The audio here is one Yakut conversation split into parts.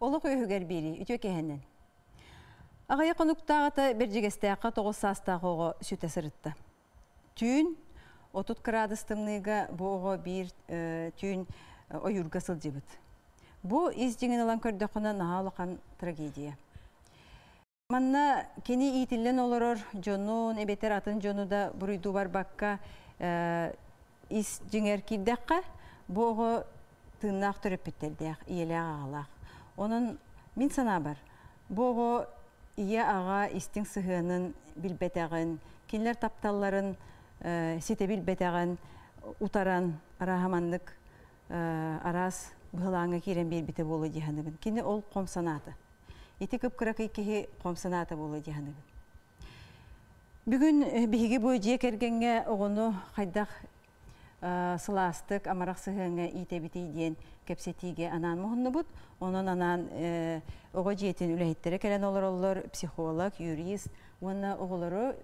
Олох үөһүгэр биэрии үтүө киэһэнэн. Аҕыйах хонуктааҕыта Бэрдьигэстээххэ 9 саастаах оҕо сүтэ сырытта. Түүн 30 кыраадыс тымныыга бу оҕо биир түүн ойуурга сылдьыбыт. Бу ис дьиҥин ылан көрдөххүнэ наһаа улахан трагедия. Манна кини иитиллэн олорор дьонун эбэтэр атын дьону да буруйдуу барбакка ис дьиҥэр киирдэххэ, бу оҕо тыыннаах төрөппүттэрдээх, ийэлээх аҕалаах. Онон мин санаабар, бу оҕо ийэ-аҕа истиҥ сыһыанын билбэтэҕин, кинилэр тапталларын ситэ билбэтэҕин утаран, арааһа маннык араас быһылааҥҥа киирэн биэрбитэ буолуо дии саныыбын. Кини ол хом санаата. Ити кып-кыракый киһи хом санаата буолуо дии саныыбын. Бүгүн биһиги бу дьиэ кэргэҥҥэ оҕону хайдах сылаастык, амарах сыһыаҥҥа иитэбитий диэн кэпсэтиигэ анаан муһуннубут. Онон анаан оҕо дьиэтин үлэһиттэрэ кэлэн олороллор, психолог, юрист уонна оҕолору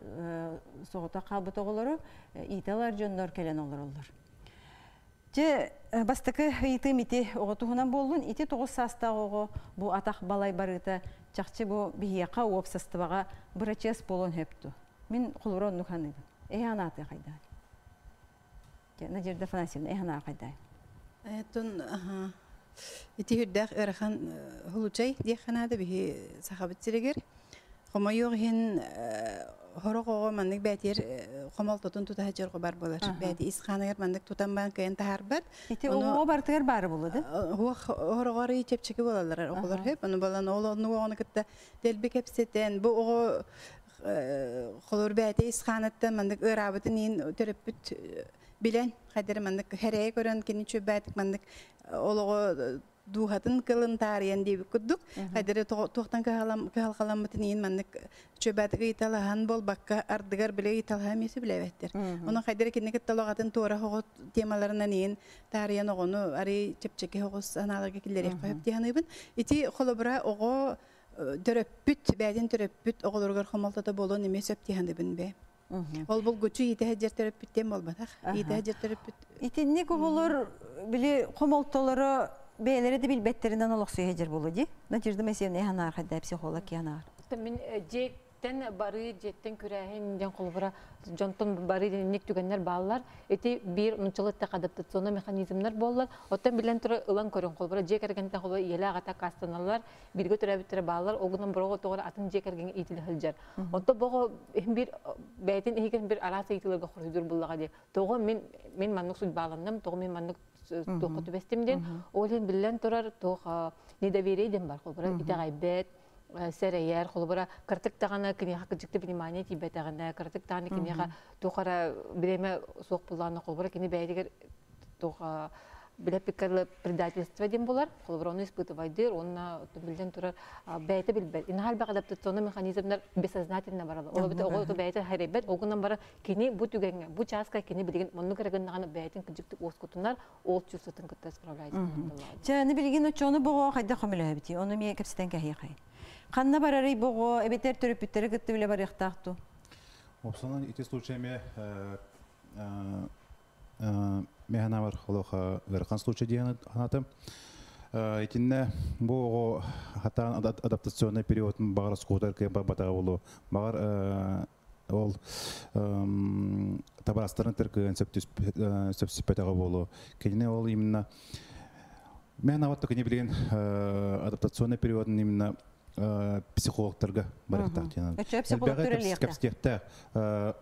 соҕотох хаалбыт оҕолору иитэ ылар дьоннор кэлэн олороллор. Дьэ, бастакы ыйытыым ити оҕо туһунан буоллун. Ити 9 саастаах оҕо бу атах балай барыыта чахчы бу биһиэхэ уопсастыбаҕа бырачыас буолуон сөп дуо? Мин холобура оннук саныыбын. Эһи анаатыы хайдаай? Надежда Афанасьевна, эһи анаа хайдаай? Тун ити үрдээх ыарахан хулучай диэххэ наада биһи сахабыт сиригэр. Хомойуох иһин хорох оҕо маннык бээтиэр хомолтотун тута сылдьар бар буолар. Бэйти ис хааныгар маннык тутан баран кыайан таһаарбат. Ити оҕо барытыгар баары буолла да? Хуох хороҕор чэпчэки буолаллар оҕолор хөп. Ону балан ол оннук оҕону кытта дэлби кэпсэтэн бу оҕо холор бэйти ис хааныттан маннык ыараабытын иин төрөппүт билэн хайдары маннык хэрэйэ көрөн кини чүбээтик маннык олоҕо дууһатын кылын таарыйан диэбит курдук хайдары туохтан кыһалҕаламмытын иһин маннык чөбөтүк ыйыталаһан буолбакка ардыгар билэ ыйыталаһа эмиэ сөбүлээбэттэр. Онон хайдары кинини кытта олоҕатын туора оҕо темаларынан иһин таарыйан оҕону арый чэпчэки оҕус анааларга киллэриэххэ сөп дии саныыбын. Ити холобура оҕо төрөппүт, бэйэтин төрөппүт оҕолоругар хомолтото буолуон эмиэ сөп дии саныыбын бээ. Ол булгуччу иитэ сылдьар төрөппүттэн буолбатах. Иитэ сылдьар төрөппүт. Итинник оҕолор били хомолтолоро бэйэлэрэ да билбэттеринэн олохсуйа сылдьар буолуо дии. Надежда Моисеевна эһанаар хайда психолог кианаар. Мин дьиэттэн барыы, дьиэттэн күрээһин диэн холобура дьонтон барыы диэн түгэннэр бааллар. Ити биир нуччалыттах адаптационный механизмнар буоллар. Оттон билэн тура ылан көрөн холобура дьиэ кэргэнтэн холобура ийэлээх ата аккаастаналлар, бииргэ төрөөбүттэрэ бааллар, ол гынан бороҕо тоҕор атын дьиэ кэргэҥҥэ иитиллэ сылдьар. Онто боҕо иһин биир бэйэтин иһигэр бир араас ыйытыыларга хоруйдуур буллаҕа дии. Тоҕо мин маннык судьбаланным, тоҕо мин маннык туохха түбэстим диэн. Ол иһин биллэн турар туох недоверие диэн бар. Холобура итэҕэйбэт, сэрэйэр, холобура кыратык даҕаны киниэхэ кырдьыкты внимание тиийбэтэҕинэ, кыратык даҕаны киниэхэ туох эрэ бириэмэ суох буллаҕына, холобура кини бэйэтигэр туох билэппиккэ предательство диэн булар, холобура ону испытывайдыыр уонна биллэн турар бэйэтэ билбэт. Инахал элбэх адаптационный механизмнар бессознательно баралар. Ол эбэтэр оҕо бэйэтэ харайбат, ол гынан баран кини бу түгэҥҥэ, бу чааска кини билигин оннук эрэ гыннаҕына бэйэтин кырдьыктык уоскутунар, ол чувствотын кытта справляется. Чэ, аны билигин оччону боҕо хайдах көмөлөһөбүтүй? Ону эмиэ кэпсэтэн кэһиэхэй. Ханна барарый боҕо, эбэтэр төрөппүттэри кытта үлэ барыахтаах дуу? Опсанан ити случай эмиэ Механавар олох ыарахан случай диэн санаатым. Итиннэ бу оҕо хатаан адаптационный периодын баҕар оскуолатыгар кыайан барбатаҕа буолуо. Баҕар ол табаарыстарын кыайан сөпсүппэтэҕэ буолуо. Кинини ол именно Механавар кини билигин адаптационный периодын именно психологтарга барыахтаах диэн. Элбэҕи кэпсэтиэхтээх.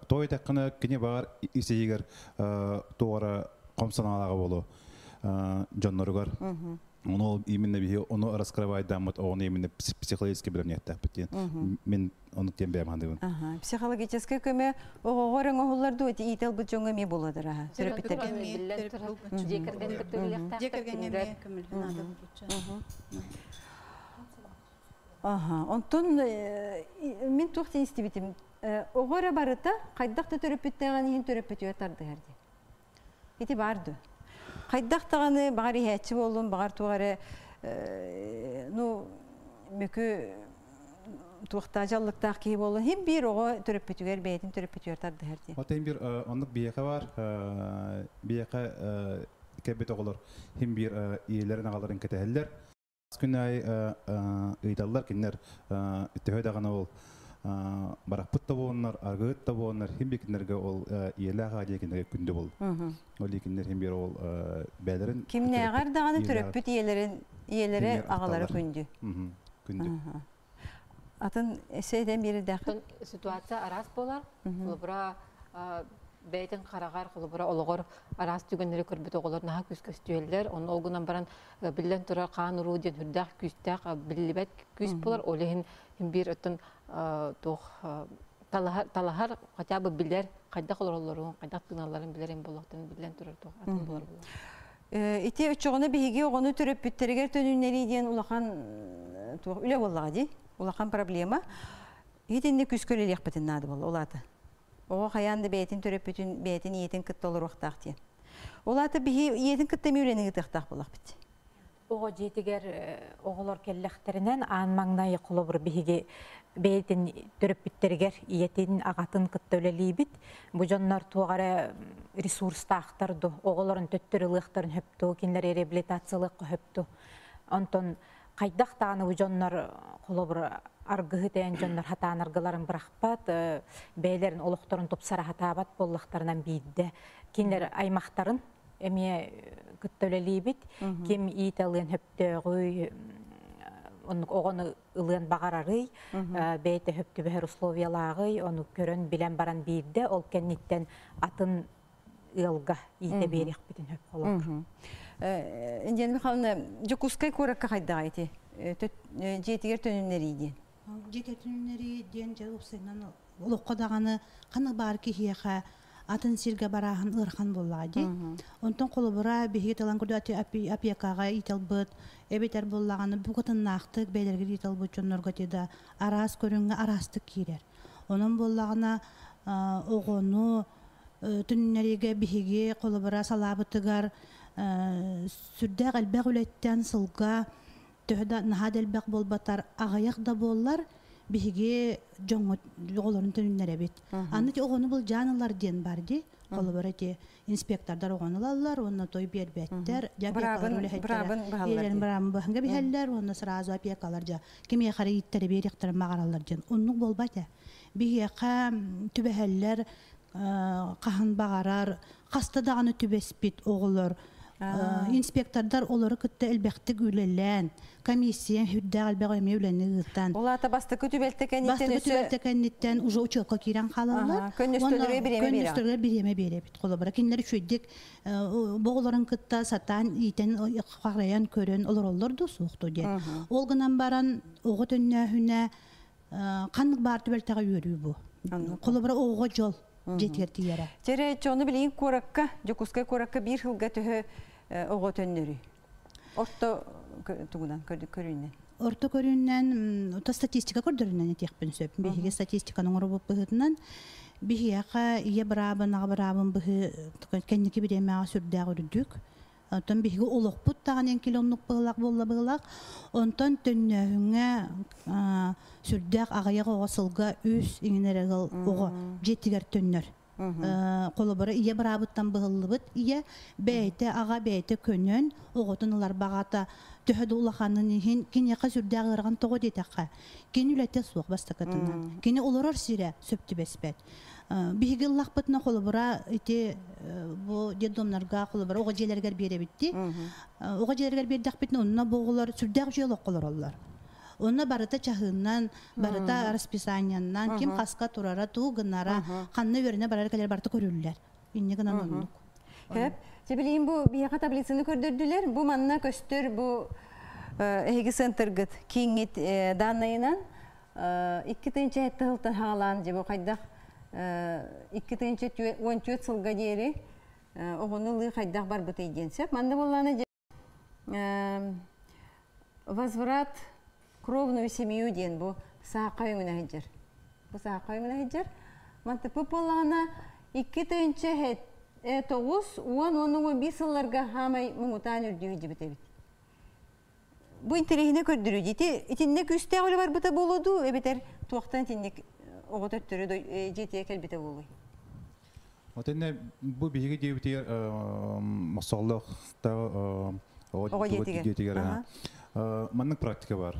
Той этэххинэ кини баҕар ис-иһигэр туора хом санаалааҕа буолуо дьонноругар. Ону именно биһи ону раскрывайдааммыт оҕону именно психологически билэмниэхтээхпит диэн. Мин ону тиэн бэйэм хандыыбын. Психологическай көмө оҕоҕор оҥоһуллар дуу, ити иитэ ылбыт дьоҥҥо эмиэ буолуодара аха. Төрөппүттэргэ. Дьиэ кэргэн Дьиэ кэргэҥҥэ эмиэ көмөлөһөн наада булгуччу. Аха, онтон мин туох диэн истибитим, оҕо эрэ барыта хайдах да төрөппүттээҕин иһин төрөппүтүгэр тардыһар диэн. Ити баар дуо? Хайдах даҕаны баҕар иһээччи буоллун, баҕар туох эрэ ну мөкү туохтаа дьаллыктаах киһи буоллун, иһин биир оҕо төрөппүтүгэр бэйэтин төрөппүтүгэр тардыһар диэн. Отын бир оннук биһиэхэ бар, биһиэхэ кэлбит оҕолор хим биир ийэлэрин аҕаларын кэтэһэллэр. Күн аайы ыйыталлар кинилэр төһө даҕаны ол барахпыт да буолуннар, аргыһыт да буолуннар, хим кинилэргэ ол иэлээх аадьа кинилэргэ күндү бол. Ол кинилэр хим бир ол бээлэрин Кимнээҕэр даҕаны төрөппүт ийэлэрин ийэлэрэ аҕалара күндү. Күндү. Атын эсэйден биэрдэххин. Ситуация араас буолар. Холобура бэйтин хараҕар, холобура олоҕор араас түгэннэри көрбүт оҕолор наһаа күүс көстүөллэр. Оны ол гынан баран биллэн турар хаан уруу диэн үрдээх күүстээх биллибэт күүс буолар. Ол иһин биир өттүн туох талаһар хотя бы билэр хайдах олороллорун, хайдах тыыналларын билэрин буолуохтан биллэн турар туох атын буолар буолар. Ити өчөҕүнэ биһиги оҕону төрөппүттэригэр төнүннэрии диэн улахан туох үлэ буоллаҕа дии. Улахан проблема. Итинник күүскэ үлэлиэхпитин наада буолла улаата. Оҕо хайаан да бэйэтин төрөппүтүн, бэйэтин ийэтин кытта олоруохтаах диэн. Улаата биһи ийэтин кытта эми үлэни ыытыахтаах буоллахпыт. Оҕо дьиэтигэр оҕолор кэллэхтэринэн аан маҥнай холобур биһиги бэйэтин төрөппүттэригэр ийэтин, аҕатын кытта үлэлиибит. Бу дьоннор туох эрэ ресурстаахтар ду, оҕолорун төттөрү ылыахтарын хөпту, кинилэри реабилитациялыахха хөпту. Онтон хайдах даҕаны бу дьоннор холобур аргыһы тээн дьоннор хатаан аргыларын бырахпат, бэйэлэрин олохторун тупсара хатаабат буоллахтарынан биирдэ кинилэр аймахтарын эмиэ кытта үлэлиибит. Ким иитэ ылыан хөптөөҕүй, оннук оҕону ылыан баҕарарый, бэйэтэ хөптүбэһэр условиялааҕый, ону көрөн билэн баран биирдэ ол кэнниттэн атын ыалга иитэ биэриэхпитин хөп холобур. Индиан Михайловна, Дьокуускай куоракка хайдаҕа ити? Дьиэтигэр төнүннэрии диэн. Дьиэтигэр төнүннэрии диэн дьэ уопсайынан олоххо даҕаны ханнык баар киһиэхэ атын сиргэ барааһын ыарахан буоллаҕа дии. Онтон холобура биһиги тылан көрдө опекаҕа иитэлбыт, эбэтэр буоллаҕына букатыннаахтык бэйэлэригэр иитэлбыт дьоннорго да араас көрүҥҥэ араастык киирэр. Онон буоллаҕына оҕону түннэригэ биһиги холобура салаабытыгар сүрдээх элбэх үлэттэн сылга төһө да наһаа да элбэх буолбатар аҕыйах да буоллар биһиги дьоҥҥо оҕолорун төнүннэрэбит. Аны ти оҕону былдьаан ылар диэн бар ди. Холобура ти инспектордар оҕону ылаллар, уонна той биэрбэттэр. Быраабын Иэлэрин быраабын быһанга биһэллэр, уонна сразу опекалар жа кимиэхэ ииттэри биэриэхтэрин баҕараллар диэн. Оннук буолбат ээ. Биһиэхэ түбэһэллэр хаһан баҕарар, хаста даҕаны түбэспит оҕолор инспектордар олору кытта элбэхтик үлэлээн, комиссия үрдээх элбэх эмиэ үлэни ыытан. Улаата бастакы түбэлтэ кэнниттэн Бастакы түбэлтэ кэнниттэн уже учуокка киирэн хаалаллар. Көннөстөлөргө бириэмэ биэрэбит. Көннөстөлөргө бириэмэ биэрэбит. Холобура кинилэр үчүгэйдик оҕолорун кытта сатаан иитэн харайан көрөн олороллор да суохту диэн. Ол гынан баран оҕо төннөөһүнэ ханнык баар түбэлтэҕэ үөрүү бу. Холобура оҕо дьол дьиэтигэр тиийэрэ. Тере чону билигин куоракка, Дьокуускай куоракка биир сылга төһө оҕо төннөрүй? Орто тугунан көрүүнэн. Орто көрүүнэн, то статистика көрдөрүнэн этиэхпин сөп. Биһиги статистиканы оҥоробут быһыытынан биһиэхэ ийэ быраабын, аҕа быраабын быһыы кэнники бириэмэҕэ сүрдээх үрдүк. Онтон биһиги олохпут даҕаны эҥкил оннук быһылаах буолла быһылаах. Онтон төннөөһүҥҥэ сүрдээх аҕыйах оҕо сылга үс иҥин эрэ оҕо дьиэтигэр төннөр. Холобура ийэ быраабыттан быһыллыбыт ийэ бэйэтэ аҕа бэйэтэ көнөн оҕотун ылар баҕата төһө да улаханын иһин киниэхэ сүрдээх ыарахан тоҕо диэтэххэ кини үлэтэ суох бастакытынан. Кини олорор сирэ сөп түбэспэт. Биһиги ыллахпытына холобура ити бу детдомнарга холобура оҕо дьиэлэригэр биэрэбитти. Оҕо дьиэлэригэр биэрдэхпитинэ онно бу оҕолор сүрдээх үчүгэй олоххо олороллор. Онно барыта чаһыынан, барыта расписаниянан, ким хаска турара, туу гынара, ханна үөрэнэ барар кэлэр барыта көрүллэр. Инне гынан оннук. Хөп. Чебилиин бу биһиэхэ таблицаны көрдөрдүлэр. Бу манна көстөр бу эһиги центргыт кииҥҥит данныйынан 2 тыһыынча сылтан хаалаан же бу хайдах 2 тыһыынча 14 сылга диэри оҕону ылыы хайдах барбытый диэн сөп. Манна буоллаана же возврат кровную семью диэн бу сааха өҥүнэ сылдьар. Бу сааха өҥүнэ сылдьар. Мантыпы буоллаҕына 2 тыһыынча 9 10 10 11 сылларга хаамай муҥутаан үрдүү сылдьыбыт эбит. Бу интэриэһинэй көрдөрүү дии. Итиннэ күүстээх үлэ барбыта буолуо эбэтэр туохтан итинник оҕо төттөрү дьиэтигэр кэлбитэ буолуой? Отенне бу биһиги диэбитигэр мосоллох та Оҕо дьиэтигэр. Дьиэтигэр. Маннык практика бар.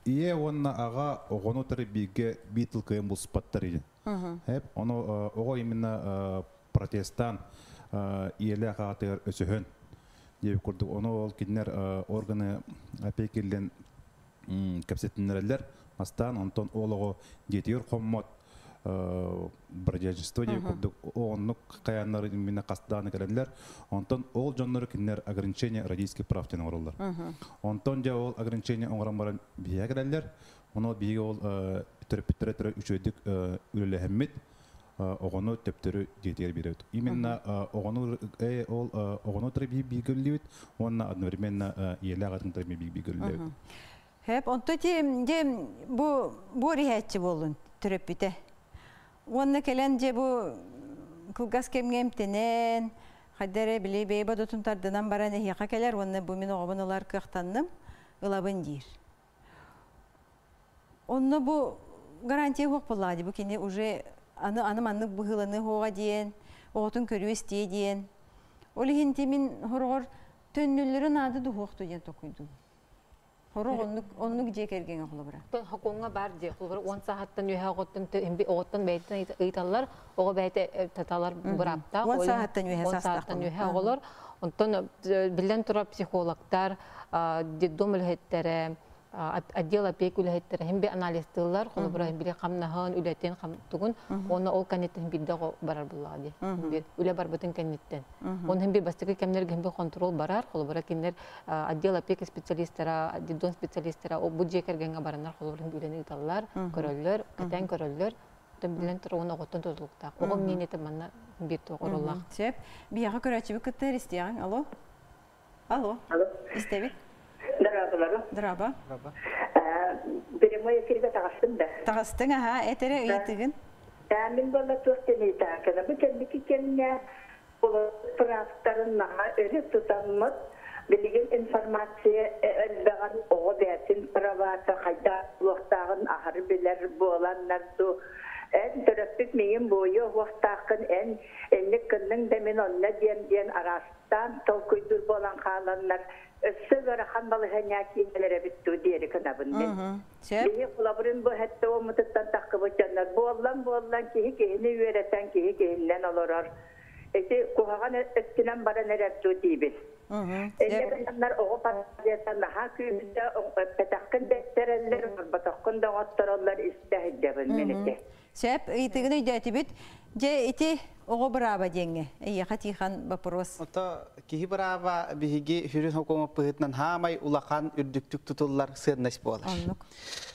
Ийэ уонна аҕа оҕону утары бииргэ биир тыл кыайан булсупаттар диэн. Эп, ону оҕо именно протестан ийэлээх аҕатыгар өсөһөн диэбит курдук. Ону ол кинилэр органы опекилен кэпсэтиннэрэллэр. Бастаан онтон ол оҕо дьиэтигэр хоммот бродячество диэбит курдук оннук хайааннары именно хастааны кэлэллэр. Онтон ол дьоннору кинилэр ограничение родительских прав диэн оҥороллор. Онтон дьэ ол ограничение оҥорон баран биһиэхэ кэлэллэр. Ону биһиги ол төрөппүттэрэ төрө үчүгэйдик үлэлэһэммит оҕону төптөрү дьиэтигэр биэрэбит. Именно оҕону ол оҕону төрө бииргэ үлэлиибит уонна одновременно ийэлээх атын төрө бииргэ үлэлиибит. Хөп, онто ти дьэ бу бу иһээччи буоллун төрөппүтэ. Уонна кэлэн дьэ бу кылгас кэмҥэ эмтэнэн, хайда эрэ били бэйэ бодотун тардынан баран эһиэхэ кэлэр уонна бу мин оҕобун ылар кыахтанным, ылабын диир. Онно бу гарантия суох буоллаҕа дии, бу кини уже аны аны маннык быһыыланыы суоҕа диэн, оҕотун көрүө истиэ диэн. Ол иһин ти мин хороҕор төннөллөрө наада дуһуохту диэн токуйдум. Хорох оннук оннук дьиэ кэргэҥэ холобура. Хокуоҥҥа баар дьиэ холобура 10 сааһыттан үөһэ оҕоттон оҕоттон бэйэтин ыйыталлар, оҕо бэйэтэ таталар бырааптаах. 10 сааһыттан үөһэ 10 сааһыттан үөһэ оҕолор. Онтон биллэн турар психологтар, детдом үлэһиттэрэ, отдел опеки үлэһиттэрэ хим би анализтыыллар, холобура хим били хамнаһын, үлэтин тугун, уонна ол кэнниттэн хим биирдэ оҕо барар буллаҕа дии. Бир үлэ барбытын кэнниттэн. Оны хим бир бастакы кэмнэргэ хим би контрол барар, холобура кинилэр отдел опеки специалистара, детдом специалистара бу дьиэ кэргэҥҥэ бараннар холобура хим үлэни ыыталлар, көрөллөр, кэтээн көрөллөр. Оттон билэн турар уонна оҕоттон тутулуктаах. Оҕо мнениетэ манна биир туох оруоллаах. Сөп. Биһиэхэ көрөөччүбүт кытта истиэҕиҥ. Алло. Алло. Алло. Истэбит. Дорооболору. Дорообо. Прямой эфиргэ таҕыстым да. Таҕыстыҥ, аха, этере ыйытыгын. Мин буолла туох диэн бу кэнники кэмҥэ правтарын наһаа өрө тутаммыт, билигин информация элбэҕин оҕо бэйэтин правата хайдах буолуохтааҕын аһары билэр буоланнар дуу, эн төрөппүт миигин буойуо уохтааххын, эн инник кынныҥ да мин онно диэн диэн араастаан толкуйдуур буолан хааланнар, өссө ыарахан балаһыанньа киинэлэр эбит дуу диэри кынабын мин. Биһи холобурун бу хэтте омутуттан таххыбыт дьоннор буоллан-буоллан киһи киһини үөрэтэн киһи киһиннэн олорор. Ити куһаҕан өттүнэн баран эрэр дуу диибин. Эннер оҕо партията наһаа күүһүндэ петаххын дэттэрэллэр, барбатаххын да оҥоттороллор истэ сылдьабын мин ити. Сөп, ыйытыгын өйдөөтүбүт. Дьэ, ити оҕо бырааба диэҥҥэ. Эйиэхэ Тихон вопрос. Ото киһи бырааба биһиги хүрүн хокуомаппыһытынан хаамай улахан үрдүктүк тутуллар сыаннас буолар. Оннук.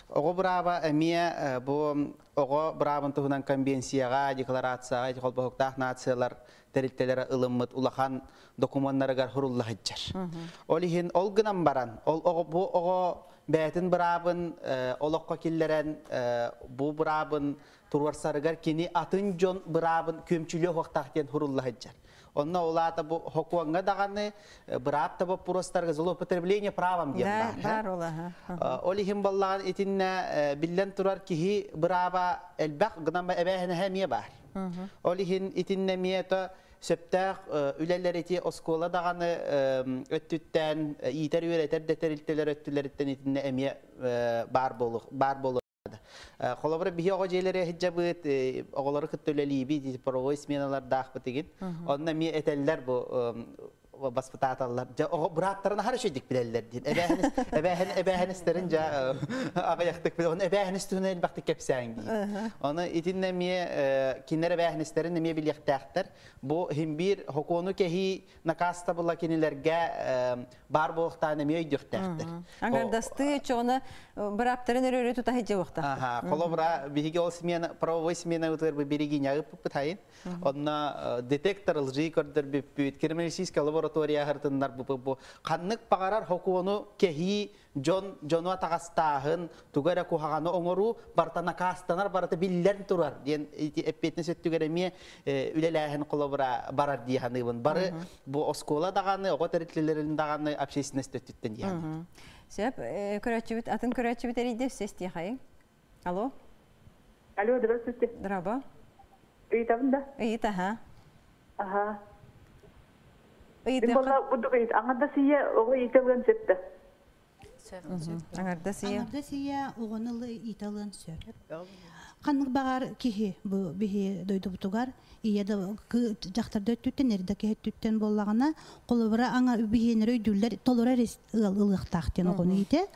Оҕо бырааба эмиэ бу оҕо быраабын туһунан конвенцияҕа, декларацияҕа холбоһуктаах нациялар тэрилтэлэрэ ылыммыт улахан документарыгар хуруллаһыджар. Ол иһин ол гынан баран, ол оҕо бу оҕо бэйэтин быраабын олоххо киллэрэн бу быраабын туруорсарыгар кини атын дьон быраабын күөмчүлүө хуохтаах диэн хуруллаһыджар. Онно улаата бу хокуоҥҥа даҕаны быраап та боппуруостарга злоупотребление правом диэн Да, бар. бар ол, аха. Ол иһин баллаан итиннэ биллэн турар киһи бырааба элбэх гынан эбээһинэһэ эмиэ бар. Ол иһин итиннэ эмиэ то сөптөөх үлэлэр ити оскуола даҕаны өттүттэн иитэр үөрэтэр да тэрилтэлэр өттүлэриттэн итиннэ эмиэ бар болу бар болу. Холобура биһи оҕо дьиэлэри сылдьабыт, оҕолору кытта үлэлиибит, правовой сменалардаахпыт игин. Онно эмиэ этэллэр бу воспитателлар. Дьэ оҕо бырааттарын аһар үчүгдүк билэллэр диэн. Эбээһинис эбээһин эбээһинистерин дьэ аҕыйахтык билэ. Оны эбээһинис туһунан элбэхтик кэпсээн диир. Оны итиннэ эмиэ кинилэр эбээһинистерин эмиэ билиэхтээхтэр. Бу химбир хокуону кэһии накаастабыла кинилэргэ бар буолуохтаан эмиэ өйдүөхтээхтэр. Аңардасты чоҕуна бырааптарын өрө тута сылдьыахтаах. Аха, холобура биһиги ол смена, правовой смена утыр бу берегинягы пытайын. Онно детектор лжи көрдөр бүппүт, криминалистическая лаборатория хартыннар бу бу ханнык багарар хокуону кэһии дьон дьону атаҕастааһын, туга эрэ куһаҕаны оҥоруу барыта накаастанар, барыта биллэн турар диэн ити эппиэтинэс өттүгэр эмиэ үлэлээһин холобура барар дии ханыыбын. Бары бу оскуола даҕаны, оҕо тэрилтэлэрин даҕаны общественность өттүттэн дии ханыыбын. Сөп, көрөөччүбүт, атын көрөөччүбүт эрийдэ, сөз тиэхайын. Алло. Алло, здравствуйте. Дорообо. Ыйытабын да? Ыйыт, аха. Ага. Мин болла будук аңарда сия оҕо иитэлгэн сөптө. Аңарда сия. Аңарда сия оҕону ииталыан сөп. Ханнык баҕар киһи бу биһи дойдубутугар ийэ да дьахтарда өттүттэн эрдэ киһи өттүттэн буоллаҕына холобура аңа биһиэннэри өйдүүллэр толору ыал ылыахтаах диэн оҕону иитэ.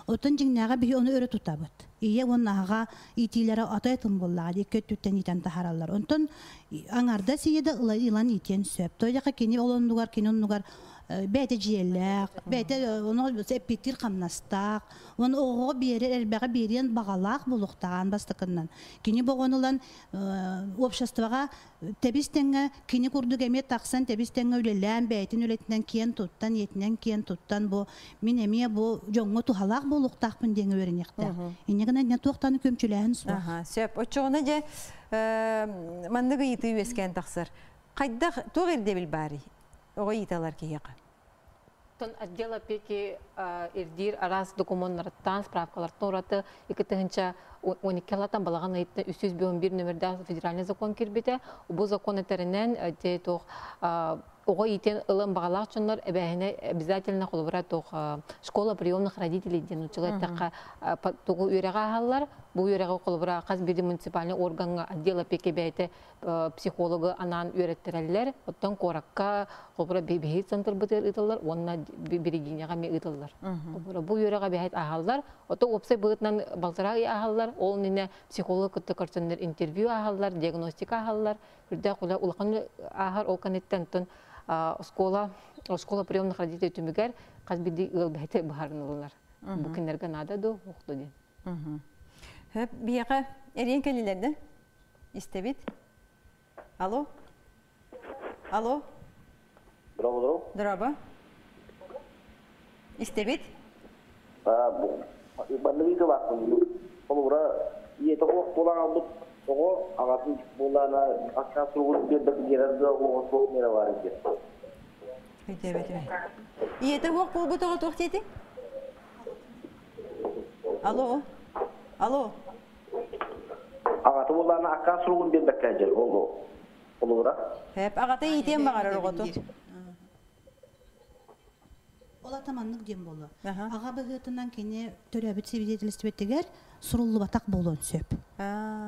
Оттон дьиҥнээҕэ биһи ону өрө тутабыт. Ийэ уонна аҕа иитиилэрэ атай атын буоллаҕа дии икки өттүттэн иитэн таһаараллар. Онтон аңарда сийэ да ылан иитиэн сөп. Тоҕо кини ол оннугар кини оннугар бэйэтэ дьиэлээх, бэйэтэ ону эппиэттиир хамнастаах, он оҕоҕо биэрэр элбэҕи биэриэн баҕалаах буолуохтааҕын бастакыннан. Кини боҕон ылан обществоҕа тэбис тэҥҥэ кини курдук эмиэ тахсан тэбис тэҥҥэ үлэлээн бэйэтин үлэтинэн киэн туттан, ийэтинэн киэн туттан бу мин эмиэ бу дьоҥҥо туһалаах буолуохтаахпын диэн үөрэниэхтээх. Инньэ гынан не туохтан көмчүлээһин суох. Сөп. Оччоҕуна дьэ маннык ыйытыы үөскээн тахсар. Хайдах туох ирдэбил баарый? Оҕо ииталар киһиэхэ. Тон отдел опеки ирдиир араас документарыттан, справкалартан ураты 2012 латан балаҕан ыйыттан 301 нөмердээх федеральный закон кирбите. Бу закон этеринен те туох оҕо иитен ылын баҕалаах дьоннор эбээһине обязательно холобура туох школа приемных родителей диэн учула эттэххэ тугу үөрэҕэ аһаллар. Бу үөрэҕи холобура хас биирдии муниципальный органҥа отдел опеки бэйэтэ психологы анаан үөрэттерэллэр. Оттон куоракка холобура биһи центрбытыгар ыытыллар уонна Берегиняҕа эмиэ ыытыллар. Холобура бу үөрэҕэ бэһэт аһаллар. Ото уопсай быһыытынан балтараа ый аһаллар. Ол иннинэ психолог кытта көрсөннөр интервью аһаллар, диагностика аһаллар. Үрдээх улахан ааһар ол кэнниттэн тон оскуола школа приемных родителей түмүгэр хас биирдии ыал бэһэти быһаарыныллар. Бу кинилэргэ наада ду, охту диэн. Хөп, биһиэхэ эриэн кэллилэр да? Истэбит. Алло? Алло? Здорово, здорово. Здорово. Истэбит. Маннык ыытылаахпын. Холобура, ийэтэ олох буолан албыт оҕо аҕатын буоллаана аккаас суругун биэрбэт биэрэр да оҕо суох миэрэ баар диэн. Өйдөөбөтүм. Ийэтэ уох буолбут оҕо туох диэтиҥ? Алло? Алло? Аҕата буоллаана аккаас суругун биэрбэккэ дьэр ол холобура. Хөп, аҕата иитиэн баҕарар оҕоту. Ол атаманнык диэн буолуо. Аҕа быһыытынан кини төрөөбүт свидетельствотыгар суруллубатах буолуон сөп.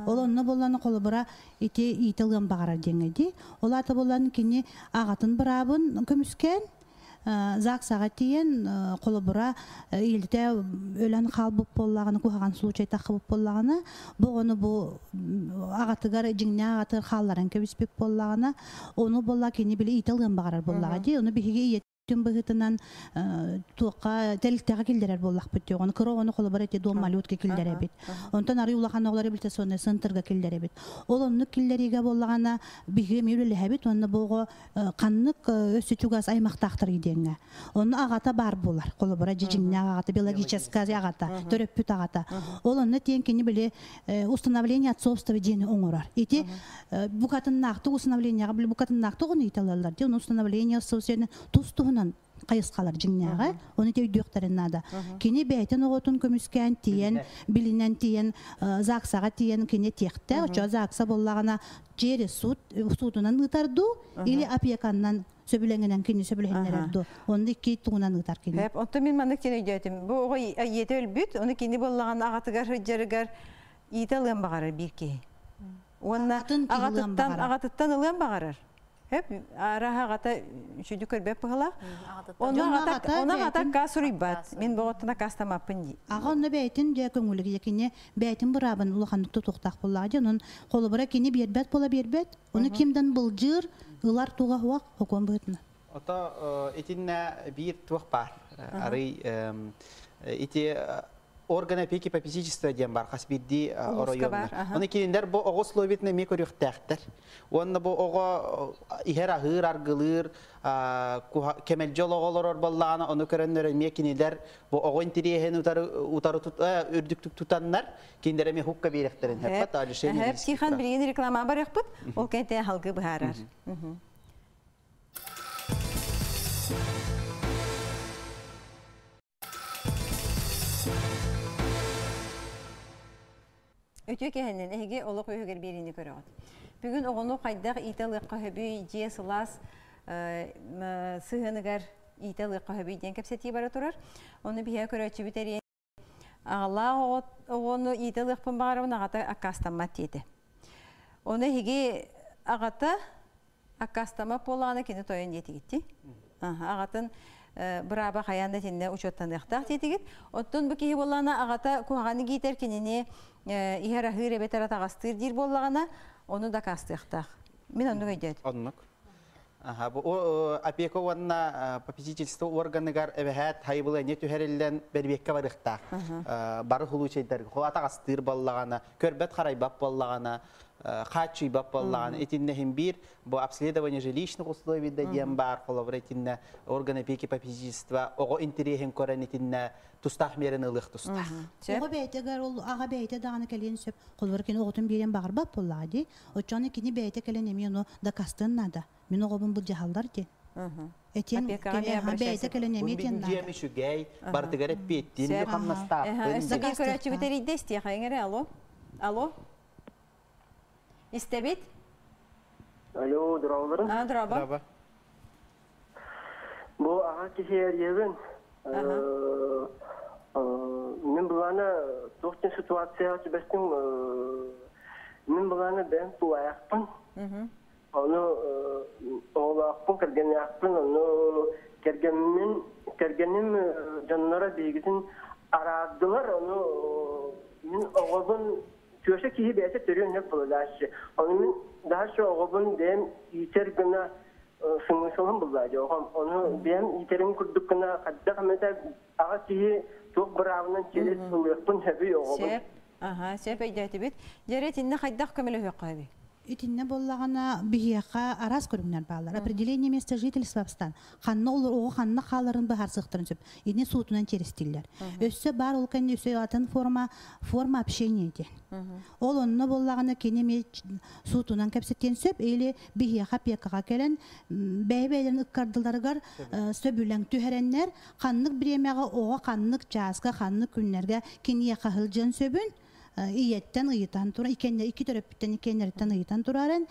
Ол онно буоллан холобура ити иитэлыан баҕарар диэҥҥэ дии. Ол ата буоллан кини аҕатын быраабын көмүскээн ЗАГСаҕа тиийэн холобура илдьитэ өлөн хаалбыт буоллаҕына куһаҕан случай таххыбыт буоллаҕына бу оҕону бу аҕатыгар дьиҥнээх аҕатыгар хаалларан кэбиспит буоллаҕына ону буолла кини били иитэлыан баҕарар буоллаҕа дии. Ону биһиги ийэ түн быһыытынан туохха тэрилтэҕэ киллэрэр буоллахпыт дии. Ону кыра оҕону холобура ити дом малютка киллэрэбит. Онтон арый улахан оҕолор реабилитационный центрга киллэрэбит. Ол оннук киллэриигэ буоллаҕына биһиги эмиэ үлэлэһэбит уонна бу оҕо ханнык өссө чугас аймахтаахтар диэҥҥэ. Онно аҕата баар буолар. Холобура дьиҥнээх аҕата, биологическай аҕата, төрөппүт аҕата. Ол онно тиэн кини били установление отцовства диэни оҥорор. Ити букатыннаахтык установлениеҕа били букатыннаахтык ону ыыталлар дии. Ону установление отцовства тус туһунан хайысхалар дьиҥнээҕэ, ону өйдүөхтэрин наада. Кини бэйэтин оҕотун көмүскээн тиийэн, билинэн тиийэн, ЗАГСаҕа тиийэн кини тиэхтэ, очо ЗАГСа буоллаҕына через суд суутунан ыытар дуу, или опеканнан сөбүлэҥинэн кини сөбүлэһиннэрэр дуу. Онно икки тугунан ыытар кини. Хөп, онтон мин маннык диэн өйдөөтүм. Бу оҕо ийэтэ өлбүт, ону кини буоллаҕына аҕатыгар сылдьарыгар иитэ ылыан баҕарар биир киһи. Уонна Атын киһи ылыан аҕатыттан баҕарар. Аҕатыттан ылыан баҕарар. Хөп, араха аҕата үчүгэй көрбөт быһыылаах. Онно Дьон аҕата аҕата онно аҕата бэйэтин аккаас суруйбат. Мин боҕоттон аккаастамаппын дии. Аҕа онно бэйэтин дьэ көҥүлүгэ кини бэйэтин быраабын улаханнык тутуохтаах буоллаҕа дии. Онон холобура кини биэрбэт буола биэрбэт. Ону кимден былдьыыр, ылар туга хуах хокуон быһытына. Ото итиннэ биир туох баар. Арый ити орган опеки попечительства диэн бар хас биирдии Улууска оройуоҥҥа. бар, аха. Оны кинилэр бу оҕо условиятын эмиэ көрүөхтээхтэр. Уонна бу оҕо иһэр аһыыр, аргылыыр, кэмэлдьи олоҕо олорор буоллаҕына, ону көрөннөр эмиэ кинилэр бу оҕо интэриэһин утары утары үрдүктүк тутаннар, кинилэр эмиэ хукка биэрэхтэрин Хөп, хэппат лишение хөп, юридических Тихон прав. билигин реклама барыахпыт, ол кэнтэ халгы быһаарар. Үтүө кэһэннэн эһиги олох үһүгэр биэриини көрөҕүт. Бүгүн оҕону хайдах иитэ ылыахха сөбүй, дьиэ сылаас сыһыаныгар иитэ ылыахха сөбүй диэн кэпсэтии бара турар. Ону биһиэхэ көрөөччүбүт эрийэн аҕалаах оҕону иитэ ылыахпын баҕарабын, аҕата аккаастаммат диэтэ. Ону эһиги аҕата аккаастаммат буоллаҕына кини тойон диэтигит. Аҕатын бырааба хайаан да итиннэ учуоттаныахтаах диэтигит. Оттон бу киһи буоллаҕына аҕата куһаҕаны киитэр кинини иһэр аһыыр эбэтэр атаҕастыыр диир буоллаҕына ону дакаастыахтаах. Мин оннук өйдөөтүм. Оннук. Аха, бу опека уонна попечительство органыгар эбэһээт хайыбылыанньа түһэриллэн бэрбиэккэ барыахтаах. Бары случайдарга хол атаҕастыыр буоллаҕына, көрбөт харайбат буоллаҕына, хааччыйбат буоллаҕына, итиннэ иһин биир бу обследование жилищных условий да диэн баар, холобура итиннэ орган опеки попечительства оҕо интэриэһин көрөн итиннэ тустаах миэрэни ылыах тустаах. Оҕо бэйэтигэр ол аҕа бэйэтэ даҕаны кэлиэн сөп. Холобура кини оҕотун биэриэн баҕарбат буоллаҕа дии. Оччоҕуна кини бэйэтэ кэлэн эмиэ ону дакаастыан наада. Мин оҕобун былдьаһаллар диэн. Этиэн бэйэтэ кэлэн эмиэ этиэн наада. Дьиэм үчүгэй, барытыгар эппиэттиин, хамнастаахпын. Өссө көрөөччүбүт эрийдэ истиэхэйиҥ эрэ, алло. Алло. Истэбит? Алло, дорооболорун. А, дорообо. Бу аҕа киһи эрийэбин. Мин былаана туох диэн ситуацияҕа түбэстим. Мин былаана бэйэм тулаайахпын. Ону оҕолоохпун, кэргэннээхпин, ону кэргэммин, кэргэним дьонноро биһигитин араардылар, ону мин оҕобун түөсэ киһи бэйэтэ төрүөн сөп буолааччы. Ону мин дальше оҕобун бэйэм иитэр гына смыслым булла дьоҕом. Ону бэйэм иитэрим курдук гына хайдах эмэтэ аҕа киһи туох быраабынан через ылыахпын сөбүй оҕобун. Сөп. Аха, сөп өйдөөтүбүт. Дьэрэ итиннэ хайдах көмөлөһүөххэ сөбүй? Итиннэ буоллаҕына биһиэхэ араас көрүҥнэр бааллар. Определение места жительства бастаан ханна олор оҕо ханна хааларын быһаарсыахтарын сөп. Ини суутунан чирэстиллэр. Өссө баар ол кэннэ өссө атын форма форма общения диэн. Ол онно буоллаҕына кини эмиэ суутунан кэпсэтиэн сөп или биһиэхэ опекаҕа кэлэн бэйэ-бэйэлэрин ыккардыларыгар сөбүлэҥ түһэрэннэр ханнык бириэмэҕэ оҕо ханнык чааска ханнык күннэргэ киниэхэ сылдьыан сөбүн ийэттэн ыйытан туран икки төрөппүттэн иккиэннэриттэн ыйытан турарын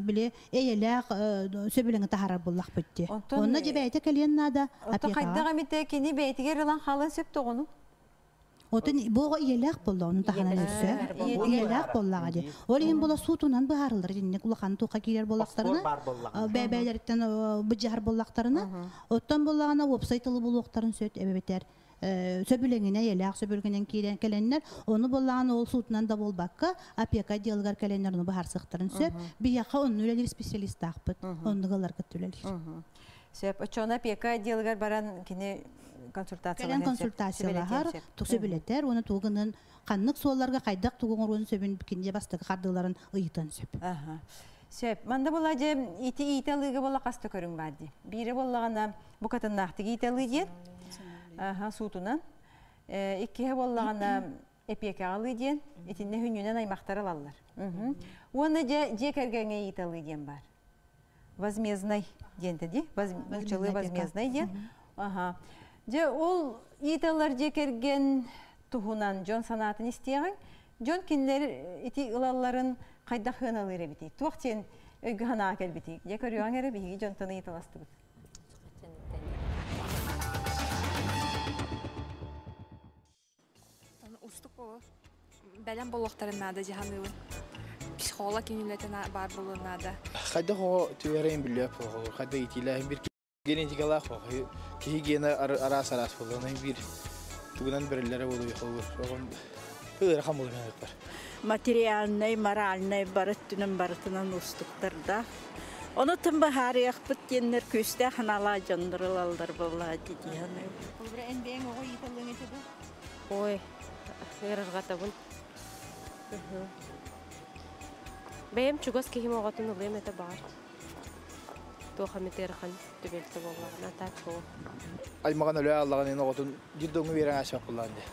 били эйэлээх сөбүлэҥи таһаарар буоллахпыт дии. Онно дьэ бэйэтэ кэлиэн наада. Оттон хайдах эмитэ кини бэйэтигэр ылан хаалан сөп тоҕону? Отон бу оҕо ийэлээх буолла, ону таһынан өссө ийэлээх буоллаҕа дии. Ол иһин була суутунан быһаарыллар итинник улахан туохха киирэр буоллахтарына, бэйэлэриттэн быдьаһар буоллахтарына, оттон буоллаҕына уопсай тылы булуохтарын сөт эбэтэр сөбүлэҥинэ ийэлээх сөбүлгэнэн киирэн кэлэннэр, ону буоллаҕына ол суутунан да буолбакка, опека отделыгар кэлэннэр ону быһаарсыахтарын сөп. Биһиэхэ онну үлэлиир специалистаахпыт, оннук ыларгыт үлэлиир. Сөп. Оччоҕуна опека отделыгар баран кини Кэлэн консультациялаһар, сөбүлэтэр, уонна тугунан ханнык суолларга хайдах тугу оҥоруон сөбүн кинигэ бастакы хардыыларын ыйытан сөп. Сөп. Манда була дьэ ити иитэ алыыга буола хаста көрүҥ баар дии. Биирэ буоллаҕына букатыннаахтык иитэ алыы диэн. Аха, суутунан. Иккиһэ буоллаҕына эпиэкэҕэ алыы диэн. Итиннэ хүннүнэн аймахтар ылаллар. Уонна дьэ дьиэ кэргэҥҥэ иитэ алыы диэн баар. Возмездный диэн дии. Нууччалыы возмездный диэн. Аха. Дьэ ол иитэллэр дьиэ кэргэн туһунан дьон санаатын истиэҕиҥ. Дьон кинилэр ити ылалларын хайдах сыаналыыр эбитий? Туох диэн өйгө санаа кэлбитий? Дьэ көрүөҕүҥ эрэ биһиги дьонтон ыйыталастыбыт. Устук болор. Бэлэм болуохтарын наада дьаһаныыбын. Психолог кинилэтин баар буолуон наада. Хайдах оҕо түбэрин билиэп оҕо, хайдах итиилээһин бир генетикалаах оҕо, киһи гена араас-араас буолуон биир тугунан бэриллэрэ буолуо холбур. Оҕом ыарахан буолуо бар. Материальнай, моральнай бары өттүнэн барытынан уустуктардаах. Ону тым баһаарыахпыт диэннэр күүстээх ханаалаах дьоннор ылаллар буоллаа дии саныыбын. Холобура эн бэйэҥ оҕо иитэллиҥ этэ дуо? Ой, ыарырҕатабын. Бэйэм чугас киһим оҕотун ылыам этэ баҕар. Туох эмит ыарахан түбэлтэ буоллаҕына, так суох. Аймаҕын өлө аллаҕын ин оҕотун детдомҥа биэрэн аасыах буоллаҕын дии.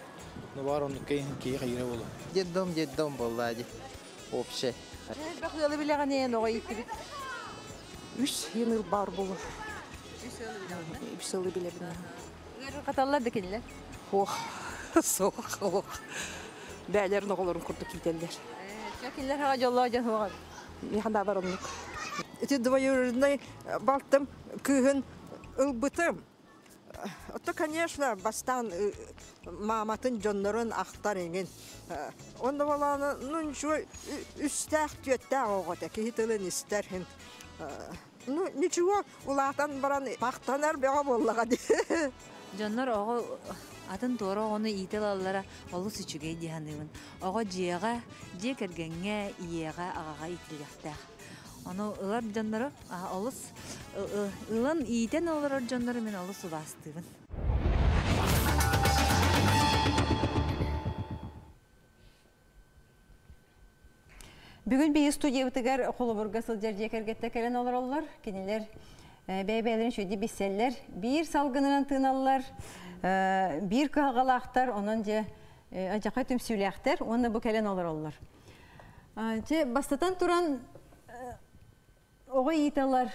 Ну баҕар оннукка киһи хайыра буолуо. Детдом, детдом буоллаа дии. Общий. Элбэх ыалы билэҕин эн оҕо ииттибит. Үс йыл баар буолуо. Үс ыалы билэҕин? Үс ыалы билэбин. Ыарырҕаталлар да кинилэр? Суох. Суох, олох. Бээлэрин оҕолорун курдук иитэллэр. Кинилэр хаҕа дьоллоох дьон суоҕа. Миэхэ да бар оннук. Ити двоюродной балтым кыыһын ылбытым. Ото, конечно, бастаан мааматын дьоннорун ахтар иҥин. Онно болаана, ну ничего, үстээх түөттээх оҕото киһи тылын истэр хин. Ну ничего, улаатан баран махтанар бөҕө буоллаҕа дии. Дьоннор оҕо атын туора оҕону иитэ ылаллара олус үчүгэй дии саныыбын. Оҕо дьиэҕэ, дьиэ кэргэҥҥэ, ийэҕэ, аҕаҕа иитиллиэхтээх. Ону ылар дьоннору олус ылан иитэн олорор дьоннору мин олус убаастыыбын. Бүгүн биһи студиябытыгар холобурга сылдьар дьиэ кэргэттэр кэлэн олороллор. Кинилэр бэйэ-бэйэлэрин үчүгэйдик билсэллэр. Биир салгынынан тыыналлар, биир кыһалҕалаахтар, онон дьэ адьака түмсүүлээхтэр уонна бу кэлэн олороллор. Дьэ, бастатан туран оҕо иитэлэр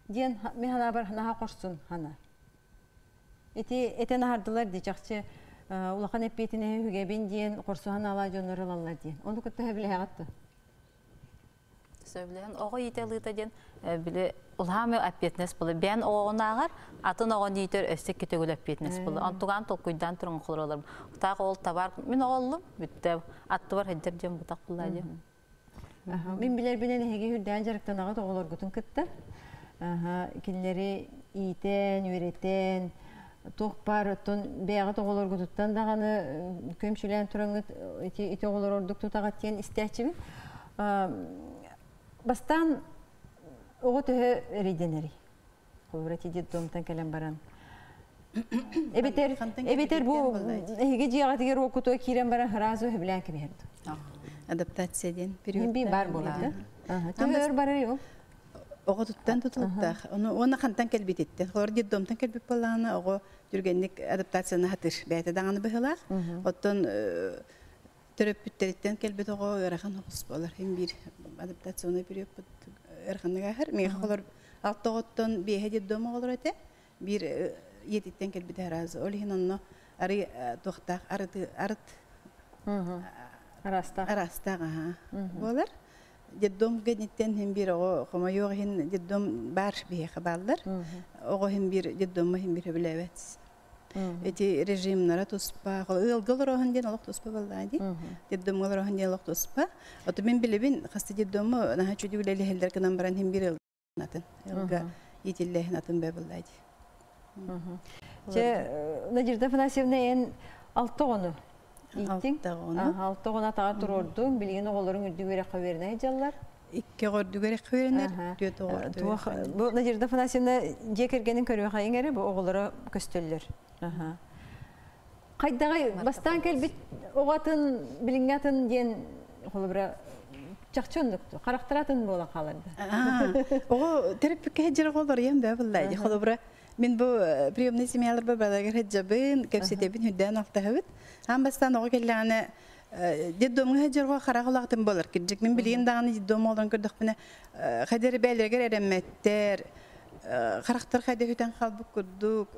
диэн мин санаабар наһаа хорсун хана. Ити этэн аһардылар дии чахчы улахан эппиэтинэһи үгэбин диэн хорсуһан ала дьоннор ылаллар диэн. Ону кытта сөбүлэһэҕит да? Сөбүлэһэн оҕо иитэ ылыыта диэн били улахан ответственность буолар. Бэйэн оҕоҕунааҕар атын оҕону иитэр өссө икки төгүл ответственность буолар. Онтугаан толкуйдаан туран холоролорум. Таах ол табаар мин оҕоллум бүттэ аттыбар сылдьар диэн бутах булла диэн. Мин билэрбинэн эһиги үрдээн дьарыктанаҕыт оҕолоргутун кытта. Кинилэри иитэн, үөрэтэн, туох баар оттон бэйэҕит оҕолоргутуттан даҕаны көмсүлээн тураҥҥыт ити ити оҕолор ордук тутаҕыт диэн истээччибин. Бастаан оҕо төһө эрэйдэнэрий? Холобура ити детдомтан кэлэн баран. Эбэтэр эбэтэр бу эһиги дьиэҕитигэр уоккутуга киирэн баран сразу сөбүлээн кэбиһэр дуо? Адаптация диэн период. Би бар буолар да? Төһө өр барар ол? Оҕотуттан тутулуктаах. Ону уонна хантан кэлбититтэн. Холор детдомтан кэлбит буоллаҕына оҕо түргэнник адаптацияны хатыр. Бэйэтэ даҕаны быһыылаах. Оттон төрөппүттэриттэн кэлбит оҕо ыарахан оҕус буолар. Хин биир адаптационный период ыараханнык ааһар. Миэхэ холор алта оҕоттон биэһэ детдом оҕолоро этэ. Биир ийэтиттэн кэлбитэ араас. Ол иһин онно арый туохтаах арыт арыт араастаах араастаах аха буолар. Детдом кэнниттэн хин биир оҕо хомойуох иһин детдом баар биһиэхэ бааллар. Оҕо хин биир детдомма хин биир сөбүлээбэт. Эти режимнара туспа, ыалга олороһун диэн олох туспа баллаа дии. Детдомҥа олороһун диэн олох туспа. Ото мин билэбин хаста детдому наһаа чүдү үлэлэһэллэр гынан баран хин биир атын. Ыалга иитиллээһин атын бэ баллаа дии. Чэ, Надежда Афанасьевна эн алта оҕону ииттиҥ. Алта оҕону атаҕар туруордуҥ. Билигин оҕолоруҥ үрдүк үөрэххэ үөрэнэ сылдьаллар. Икки оҕо үрдүк үөрэххэ үөрэнэр, түөрт оҕо Туох бу Надежда Афанасьевна дьиэ кэргэнин көрүөхайыҥ эрэ бу оҕолоро көстөллөр. Хайдаҕай бастаан кэлбит оҕо атын билиҥҥи атын диэн холобура чахчы оннукту харахтара атын буолан хаалар да. Оҕо төрөппүккэ сылдьар оҕолор ийэм бээ буллаа дии. Холобура мин бу приемный семьяларбар балагар сылдьабын, кэпсэтэбин, үрдээн алтаһабыт. Аан бастаан оҕо кэллэҕинэ детдомҥа сылдьар оҕо харах улаҕатын буолар. Кырдьык мин билигин даҕаны детдом оҕолорун көрдөхпүнэ хайда эрэ бээлэригэр эрэммэттэр, харахтар хайда үтэн хаалбыт курдук,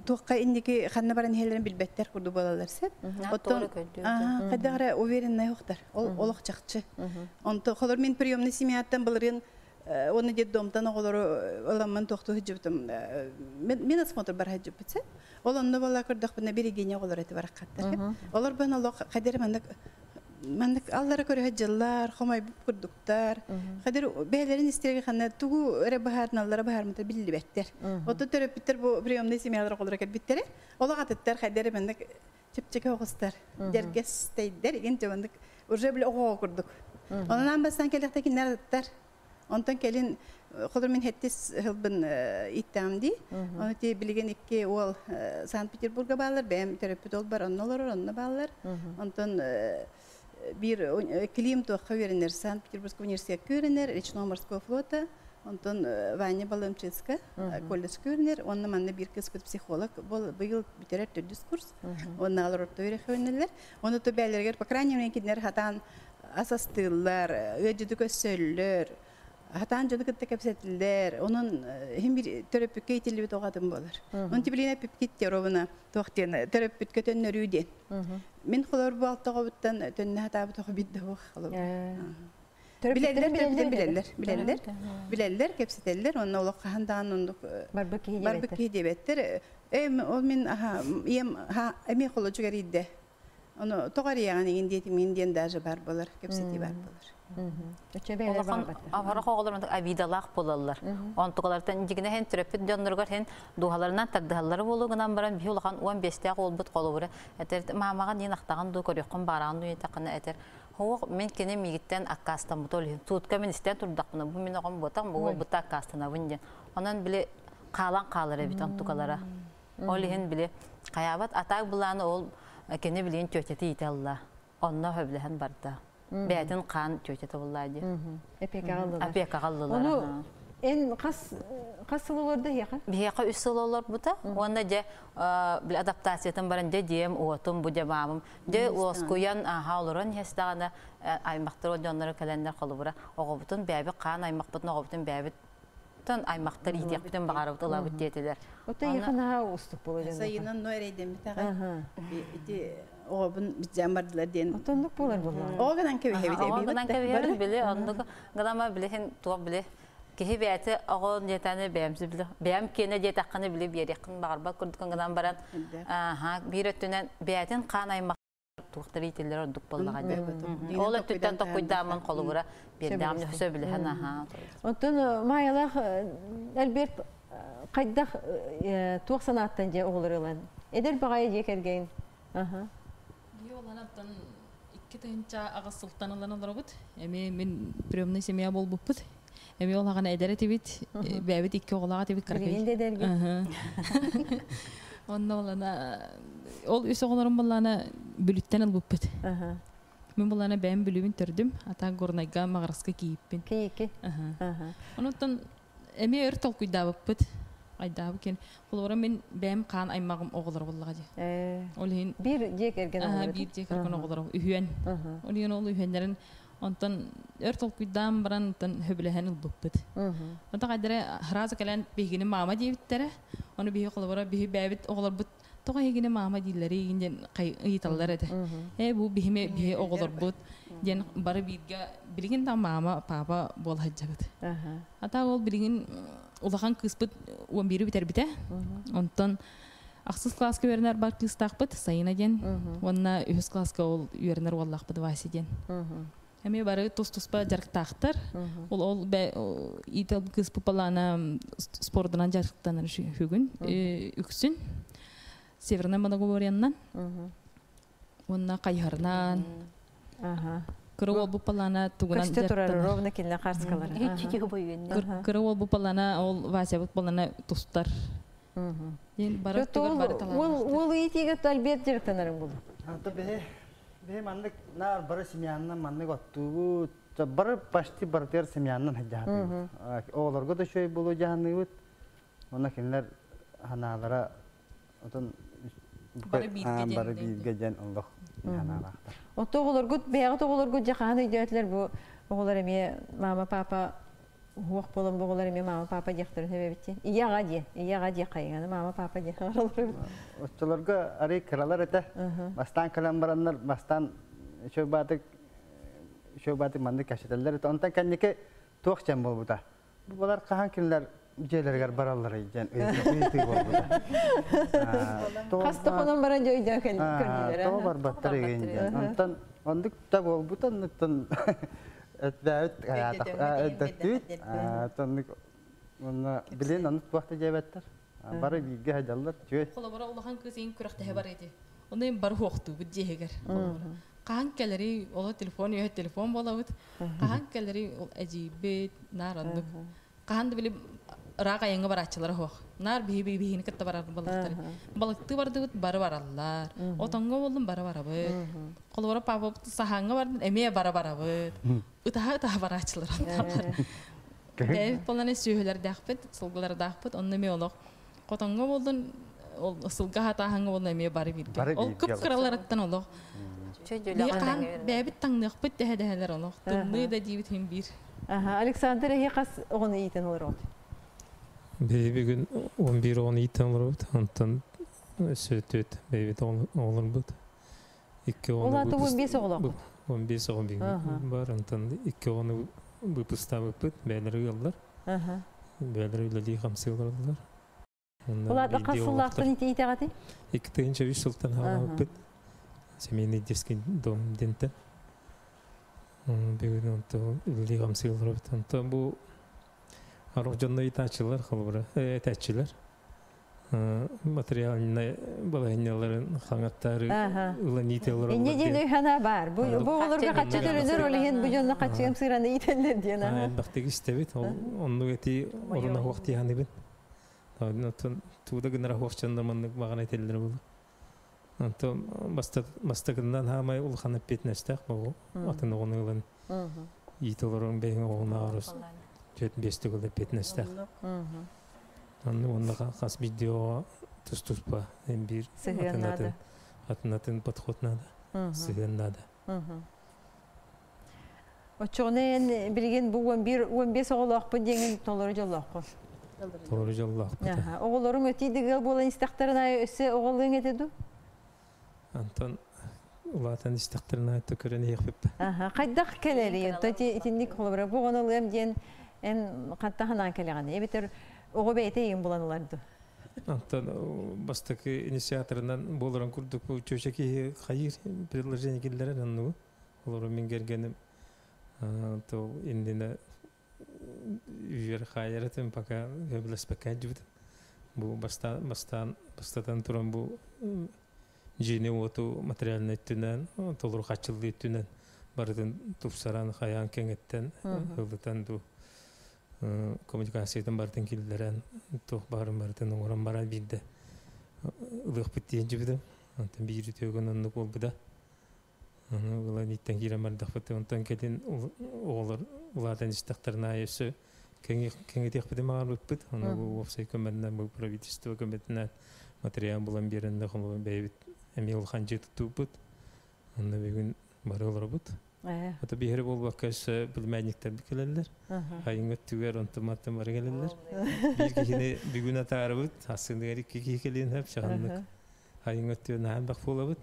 туохха инники ханна баран иһэллэрин билбэттэр курдук буолаллар сөп. Оттон хайдах эрэ увереннай охтар. Ол олох чахчы. Онто холор мин приемный семьяттан былырыын уонна детдомтан оҕолору ыламмын тохтуу сылдьыбытым. Мин осмотр бар сылдьыбыт сөп. Ол онно буола көрдөхпүнэ Берегиня оҕолоро эти бараххаттар. Олор бан олох хайдах маннык маннык аллара көрө сылдьаллар, хомойбут курдуктар. Хадыр бэйэлэрин истэргэ ханна тугу эрэ быһаарыналлара быһаармыта биллибэттэр. Оттон төрөппүттэр бу приемный семьялар оҕолоро кэлбиттэрэ. Олох атыттар хайдах эрэ маннык чэпчэки оҕустар, дьэргэстэйдэр, игин маннык уже били оҕоҕо курдук. Онон аан бастаан кэлэхтэ кинилэр атыттар. Онтон кэлин холор мин хэттис сылбын ииттэҕим дии. Оны ти билигин икки уол Санкт-Петербурга бааллар, бэйэм төрөппүт ол бар онно олорор, онно бааллар. Онтон биир Клим туохха үөрэнэр, Санкт-Петербургскай университетка үөрэнэр, речного морского флота, онтон Ваня Балымчицка колледжка үөрэнэр, уонна манна биир кыыспыт психолог быйыл бүтэрэр төрдүс курс, уонна алар орто үөрэххэ үөрэнэллэр. Оны то бээлэригэр, по крайней мере, кинилэр хатаан ас астыыллар, ыадьыты көссөллөр, хатаан дьону кытта кэпсэтиллэр. Онон иһин бир төрөппүккэ итиллибит оҕо атын буолар. Он тибилине пипкит ровно туох диэн төрөппүткэ төннөрүү диэн. Мин холор бу алта оҕобуттан төннө хатаабыт оҕо бит да холобур. Билэллэр, билэллэр, билэллэр. Билэллэр, кэпсэтэллэр, онно олох хаһан даҕаны оннук барбыт киһи барбыт киһи диэбэттэр. Эм ол мин аха ийэм ха эмиэ холодьук эрийдэ. Ону тоҕо эрийэҕин игин диэтим мин диэн даже бар болар, кэпсэтии бар болар. Улахан авара оҕолор обидалаах буолаллар. Онтукалартан дьигинэ һэн төрөппүт дьонноругар һэн дууһаларынан тардыһаллара буолуо гынан баран биһи улахан 15-тээх уолбут холобура этэр маамаҕа диэн ахтаҕын дуу көрүөххүн баараҕын дуу диэтэххинэ этэр Хоох мин кини миигиттэн аккаастаммыта ол иһин суутка мин истэн турдахпына бу мин оҕом буотах бу уолбутта аккаастанабын диэн. Онон били хаалан хаалар эбит онтукалара. Ол иһин били хайаабат атаак былааны ол кини билигин тетята иитэ ылла. Онно хөбүлэһэн барда. Бэйэтин хаан тетята буллаа дии. Эпиэкэҕэ ыллылар. Опекаҕа ыллылар. Ону эн хас хас сыл олордо эһиэхэ? Биһиэхэ үс сыл олорбута. Уонна дьэ били адаптациятын баран дьэ дьиэм, уотум, бу дьэ маамым. Дьэ уоскуйан аха олорон иһэстэҕинэ аймахтар дьонноро кэлэннэр холобура оҕобутун бэйэбит хаан аймахпытын оҕобутун бэйэбит тон аймахтар иитиэхпитин баҕарабыт ылабыт диэтилэр. Оттон эйиэхэ наһаа уустук буолуо дьон. Сайынан но эрэйдэммит аҕай. Ити оҕобун бизжан бардылар диэн. Отоннук буолар буоллаҕа. Оҕо гынан кэбиһэбит Оҕо гынан кэбиһэбит били оннук гынама билиһин туох били киһи бэйэтэ оҕо диэтэни бэйэм били бэйэм киэнэ диэтэххинэ били биэриэххин баҕарбат курдук гынан баран биир өттүнэн бэйэтин хаан аймах туохтар иитиллэр ордук буоллаҕа дии. Ол өттүттэн токкуйдааммын холобура биэрдэҕим сөбүлэһэн аһаа. Оттон Майалаах Альберт хайдах туох санааттан дьэ оҕолор ылан эдэр баҕайы дьиэ кэргэн аха Биһи оланаттан 2008 сылтан ылан олоробут. Эми мин приемный семья буолбуппут. Эми ол хаҕана эдэр этибит, бэйэбит икки оҕолоох этибит Билигин да эдэргит. Онно олана ол үс оҕолорум буллаана бүлүттэн ылбыппыт. Мин буллаана бэйэм бүлүбүн төрдүм, ата Горнайга Маҕараска кииппин. Киики. Онуттан эмиэ өр толкуйдаабыппыт. Айдаабы кен. Холобура мин бэйэм хаан аймаҕым оҕолоро буоллаҕа дии. Ол иһин биир дьиэ кэргэн оҕолоро. Биир дьиэ кэргэн оҕолоро үһүөн. Ол иһин ол үһүөннэрин онтон өр толкуйдаан баран онтон хөбүлэһэн ылбыппыт. Онтон хайдара сразу кэлэн биһигини маама диэбиттэрэ. Ону биһи холобура биһи бэйэбит оҕолорбут тоҕо эһигини маама дииллэрий диэн ыйыталлар этэ. Ээ бу биһими биһи оҕолорбут диэн бары бииргэ билигин да маама папа буола сылдьабыт. Ата ол билигин улахан кыыспыт 11-и бүтэрбитэ. Онтон ахсыс класска үөрэнэр бар кыыстаахпыт Сайына диэн. Уонна үһүс класска ол үөрэнэр уоллаахпыт Вася диэн. Эмиэ бары тус-туспа дьарыктаахтар. Ол ол иител кыыспыт балаана спордунан дьарыктанар бүгүн үксүн. Северная Моноговорияннан. Уонна хайыһарынан. Кыра уол буппалаана тугунан Көстө турар ровно кинилэр харскалар. Кыра уол буппалаана ол Вася буппалаана тустар. Бары бары Уол иитиигэ Альберт дьарыктанарың булу. Ата бэһэ бэһэ маннык наар бары семьяннан маннык оттуубут. Бары почти барытыгар семьяннан хаджаһатыбыт. Оҕолорго да шөй болу жаһаныыбыт. Онно кинилэр ханаалара отон бары бииргэ бары бииргэ дьэн олох ханаалаахтар. Отто оҕолоргут бэйэҕит оҕолоргут дьахаан өйдөөтүлэр бу оҕолор эмиэ мама папа уох болон бу оҕолор эмиэ мама папа диэхтэрин сөбөбүт ийэ аҕа диэ ийэ аҕа диэ хайыҥаны мама папа диэ Оччолорго арый кыралар этэ. Бастаан кэлэн бараннар бастаан шөбатык шөбатык маннык кэпсэтэллэр этэ. Онтон кэнники туох дьэн буолбута. Бу балар хаһан кинилэр дьиэлэригэр бараллар дьэн ыйытыы буолбута. Хас тохонон баран дьэ өйдөөн көрдүлэр. Тоҕо барбаттар игин диэн. Онтон ондук да буолбута оннуттан өттөөбүт өттөттүбүт. Оннук онно билин оннук туохта дьиэбэттэр. Бары бииргэ хадьаллар түөй. Холобура улахан кыыс иин күрэхтэһэ бар эти. Оны бар хуохтуубут дьиэһигэр. Хаһан кэлэри оло телефон үөһэ телефон буолабыт. Хаһан кэлэри ол эдьиийбит наар оннук. Хаһан да били ыраах айаҥҥа барааччылара суох. Наар биһи биһини кытта барар балыктар. Балыктыы бардыбыт бары бараллар. Отоҥҥо буоллун бары барабыт. Холобура папа саһааҥҥа бардын эмиэ бара барабыт. Ытаһа ытаһа барааччылар онталлар. Бэйэбит болланы сүөһүлэрдээхпит, сылгылардаахпыт, онно эмиэ олох хотоҥҥо буоллун ол сылга хатааһаҥҥа буоллун эмиэ бары бииргэ. Ол кып-кыраларыттан олох. Хаһан бэйэбит таҥныахпыт дэһэ-дэһэлэр олох. Тымныы да диибит иһин биир. Александр эһи хас оҕону иитэн олорот? Биһи бүгүн 11 оҕону иитэн олоробут. Онтон өссө төрт бэйэбит оҕолорбут. Икки оҕону Ол 15 оҕолоохпут. 15 оҕо бар, онтон 2 оҕону выпустабыппыт, бээлери ыаллар. Бээлери үлэлии хамсыылар. Улаата хас сыллаахтан ититэҕати? 2003 сылтан хаалабыппыт. Семейный детский дом дентен. Бүгүн онто үлэлии хамсыылар. Онтон бу арох дьонно итааччылар холобура, этээччилэр. Материальный балаһынняларын хаңаттары ылан ителер. Инне ден өйхана бар. Бу олорга каччы төлөнөр олиһин бу дьонно каччыгым сыраны ителлер диэн. Элбэхтик истебит. Оннук эти оруна хуактияныбын. Онтон тууда гынара хуакчандар маннык багана этеллер булу. Онтон бастакынан хаамай улахан петнестах бу атын оҕону ылан итолорун бэйин оҕуна арыс жет бестигиле петнестах. Анны онна хас видео тус-туспа эм бир атын подход надо, сыгын надо. Очоонен билген бу 11 15 оҕолоохпун диэҥин толору дьоллоохпун. Толору дьоллоохпут. Оҕолоруҥ өтийдигэл буолан истэхтэрин айы өссө оҕолуҥ этэ ду? Антон улаатан истэхтэрин айы көрөн иһиэхпиппэ. Хайдах кэлэри? Тоти итинник холобура бу оҕолуом диэн эн хаттаханан кэлэҕин. Эбэтэр оҕо бэйэтэ иин булан ыларду. Антон бастакы инициаторынан болорон курдук бу чөчөки хайыр предложение киллерен анну. Олору мен кергеним то индине үйер хайырытым пока өблеспекке жибит. Бу бастан бастатан туран бу жине оту материальный түнен толору качылды түнен бардын тупсаран хаян кеңеттен ылдытан ду коммуникациятын бардын киллерен тух барын бардын оңорон баран бирде ылык биттиен жибидим. Антон бири төгөн оннук болбуда. Аны ыла ниттен кирен бардак бит. Онтон келин оголор улардан истактарына айысы кеңетек бит мага бит. Аны бу опсай көмөдүнөн, бу правительство көмөдүнөн материал булан беренде холо бейбит эми улхан жети тупут. Аны бүгүн бары олорбут. Ата бихери болбакка племянниктер бикелелер. Хайын өттүгер онтуматтан бары келелер. Бир кихини бүгүн атаарыбыт, ассындыгар икки кихи келин хеп чаханнык. Хайын өттүгер нахан бак болабыт.